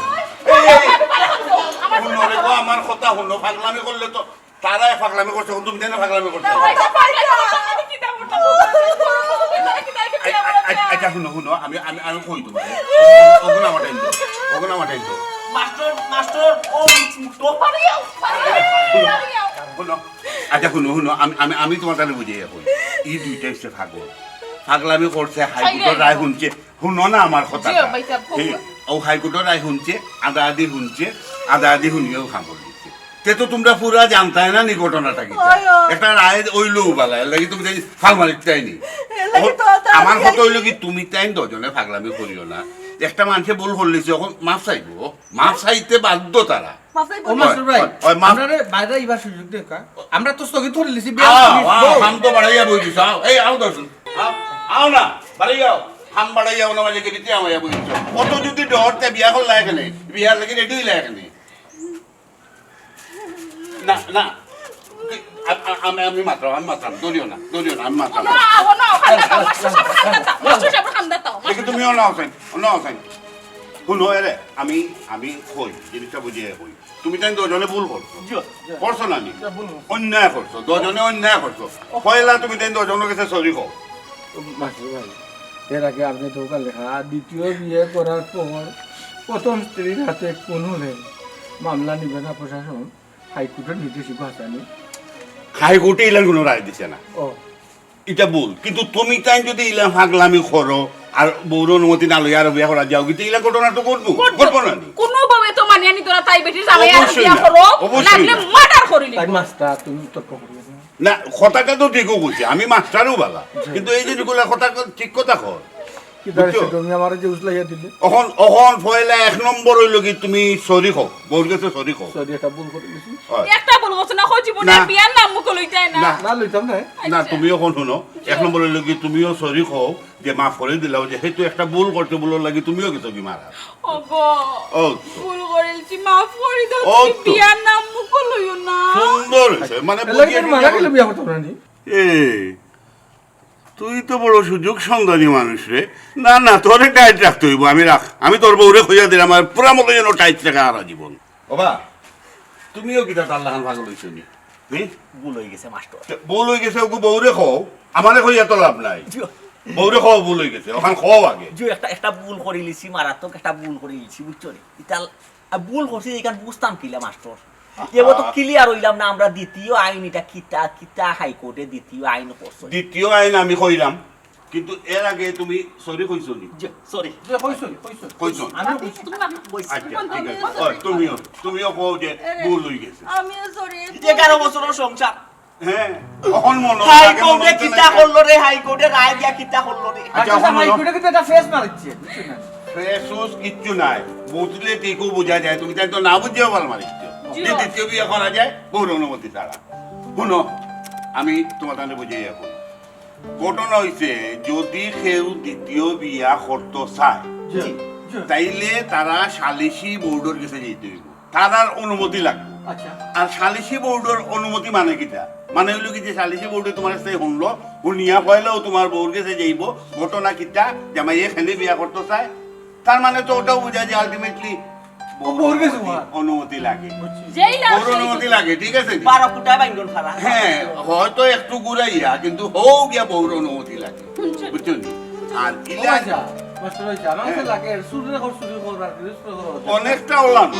এই, এই, এই। আমার হুনো রে গো, আমার কথা হুনো, পাগলামি করলে তো তারা এক পাগলামি করছে, অখন তুমি তাইন ফাগলামি করছো। না, ওইটা পাগলামি করতাম না, আমি কিতা করতাম? বড় বউ তুই তারা কিতা একে বিয়া আ-, আ-, করাইছে? আচ্ছা, হুনো, হুনো, আমি, আমি, আমি কই তুমারে। অখন আমার টাইম দেও, অখন আমার টাইম দেও। মাস্টার, মাস্টার, ও মুক্ত। পারিও, পারিও, পারিও। হুনো, আচ্ছা, হুনো, হুনো, আমি, আমি, আমি তুমার তারে বুঝাই অখন। ই দুইটা অইছে পাগল। পাগলামি করছে, হাইকোর্টর রায় হুনছে। হুনো না আমার কথা। জি, ভাই সাহেব, হুনো। ও হাইকোর্টর রায় হুনছে, আদাআদি হুনছে, আদাআদি হুনিয়াও কাম করি দিছে। তে তো তুমরা পুরা জানতায় না নি ঘটনাটা কিতা। ওই, ওই। একটা রায় অইলো বালা, এর লাগি তুমি তাই ফাল মারিতায় নি। এর লাগি তো ও, আদাআদি আমার কথা অইলো কি, তুমি তাইন দুইজনে ফাগলামি করিও না। একটা মানষে ভুল করলিছে, অখন মাফ চাইবো, মাফ চাইতে বাধ্য তারা। মাফ চাইবো। ও মাস্টার ভাই, ওই, ওই, মাফ- আমরারে বাইরে ইবার সুযোগ দেউক্কা। আমরা তো স্থগিত করিলিছি, বিয়া আও, করিলিছি, আও, বউ। হাম তো বাড়াইয়া বই দিছো, আও, এই আও দর্শন। আও, আও না, বাড়ি যাও। হাম বাড়াইয়া অনো মাঝে গেলিতে আমায় বই দিছো। অত যদি ডর তে বিয়া করলায় কেনে, বিয়ার লাগি রেডি অইলায় কেনে। না, না। আ-, আ-, আমি, আমি মাতরাম, আমি মাতরাম। ধরিও না, ধরিও না, আমি মাতরাম। না, ও না, ওখান দাও, মাস্টার সাব, ওখান দাও, মাস্টার সাব, ওখান দাও। দেখি তুমি অনো আছইন, অনো আছইন। হুনো, এরে, আমি, আমি কই, জিনিসটা বুঝিয়া কই। তুমি তাইন দুইজনে ভুল করছো। জি, জি। করছো না নি? জি, ভুল করছি। অন্যায় করছো, দুইজনে অন্যায় করছো। পয়লা তুমি তাইন দুইজনর গেছে sorry কও। মাস্টার ভাই, এর আগে আপনি তো ওখানে লেখা, দ্বিতীয় বিয়ে করার পর প্রথম স্ত্রীর হাতে খুন হলে মামলা নিবে না প্রশাসন, হাইকোর্টের নির্দেশ ইগু আছে নি? হাইকোর্টে ইলান কোনো রায় দিছে না। ও। ইটা ভুল। কিন্তু তুমি তাইন যদি ইলা ফাগলামি করো, আর বউর অনুমতি না লইয়া আর বিয়া করা যাও, কিন্তু ইলা ঘটনা তো ঘটবো। ঘটবো। ঘটবো না নি? কোনো বউয়ে তো মানিয়া নিতো না, তাই বেটির জামাই আর অবশ্যই বিয়া না। করো, অবশ্যই লাগলে না। মার্ডার করিলিবো। তাই মাস্টার, তুমি তর্ক করিও না। না, কথাটা তো ঠিকও কইছে, আমি মাস্টারও বালা। জি। কিন্তু এই যে যেগুলা কথা ক-, ঠিক কথা কর। কি দাঁড়াইছে বুঝছো? তুমি আমারে যে উজলাইয়া দিলে? অখন, অখন পয়লা এক নম্বর অইলো কি তুমি sorry কও, বউর গেছে sorry কও। Sorry, একটা ভুল করি দিছি। হয়। একটা ভুল করছো না, কই জীবনে না। বিয়ার নাম মুখো লইতায় না। না। না, লইতাম না। না, আচ্ছা। তুমি অখন হুনো, এক নম্বর অইলো কি তুমিও sorry কও যে মাফ করি দিলাও, যেহেতু একটা ভুল করতে, ভুলর লাগি তুমিও গেছো কি মারা। ওগো, ও তো। ভুল করিলিছি, মাফ করি দাও, ও তুমি তো। বিয়ার নাম মুখো লইও না। সুন্দর অইছে, মানে এর লাগি বুঝিয়ে তুমি মারা গেলে বিয়া করতাম না নি? এ, তুই তো বড় সুযোগ সন্ধানী মানুষ রে। না, না, তোরে tight রাখতে অইবো। আমি রাখ, আমি তোর বউরে কইয়া দিলাম, আর পুরা মতো যেন tight রাখে হারা জীবন। ওবা, তুমিও কিতা তার লাখান পাগল অইছো নি? হুম? ভুল অই গেছে, মাস্টার। তে ভুল অই গেছে, ওগু বউরে কও, আমারে কইয়া তো লাভ নাই। জি। বউরে কও ভুল অই গেছে, অখান কও আগে। জি, একটা, একটা ভুল করিলিছি, মারাত্মক একটা ভুল করিলিছি, বুঝছো নি? ইতা আর ভুল করছি, ইখান বুঝতাম কিলা, মাস্টার? এবার তো clear অইলাম না আমরা, দ্বিতীয় আইন ইটা কিতা, কিতা হাইকোর্টে দ্বিতীয় আইন করছে। দ্বিতীয় আইন আমি কইলাম, কিন্তু এর আগে তুমি sorry কইছো নি? জি, sorry। জি, কইছো, কইছো। কইছো। আমি কইছি। তুমি না কইছি। আচ্ছা, ঠিক আছে। ওই, তুমিও, তুমিও কও যে ভুল অই গেছে। আমিও sorry। এগারো বছরর সংসার। হ্যাঁ, অখন মনো, আগে মনো হাইকোর্টে হইতো না কিতা এটা। করলো রে, হাইকোর্টে রায় দিয়া কিতা করলো রে? আচ্ছা, আচ্ছা, অখন মনো। হাইকোর্টে কিন্তু একটা ফেস মারিচ্ছে, বুঝছো না? ফেস ওস কিচ্ছু নাই, বুঝলে ঠিকও বুঝা যায়, তুমি তাইন তো না বুঝিয়াও ফাল মারিছো। জি। যে দ্বিতীয় বিয়া করা যায় বউর অনুমতি ছাড়া। হুনো, আমি তুমার তানে বুঝাই অখন। ঘটনা অইছে, যদি কেউ দ্বিতীয় বিয়া করতো চায়, জি, জি। তাইলে তারা সালিশি বোর্ডর গেছে যাইতে অইবো। তারার অনুমতি লাগবো। আচ্ছা। আর সালিশি বোর্ডর অনুমতি মানে কিতা? মানে অইলো কি যে সালিশি বোর্ডে তুমার কাছে হুনলো, হুনিয়া পয়লাও তুমার বউর গেছে যাইবো, ঘটনা কিতা, জামাইয়ে কেনে বিয়া করতো চায়, তার মানে তো ওটাও বুঝা যায় ultimately ও বউর গেছে অনুমতি, অনুমতি লাগে। বুঝছি। যেই লাও বউর সেই অনুমতি লাগে, ঠিক আছে? বারো ফুটা বাইঙ্গন ফাড়া। হ্যাঁ, হয়তো একটু ঘুরাইয়া, কিন্তু হউ গিয়া বউর অনুমতি লাগে। বুঝছো নি? আর ও ইলা আচ্ছা, মাস্টার অইছে, আমার কাছে হ্যাঁ। লাগে, চুরি কর, চুরি কর, আর কি, চুরি কর। অনেকটা ওলান।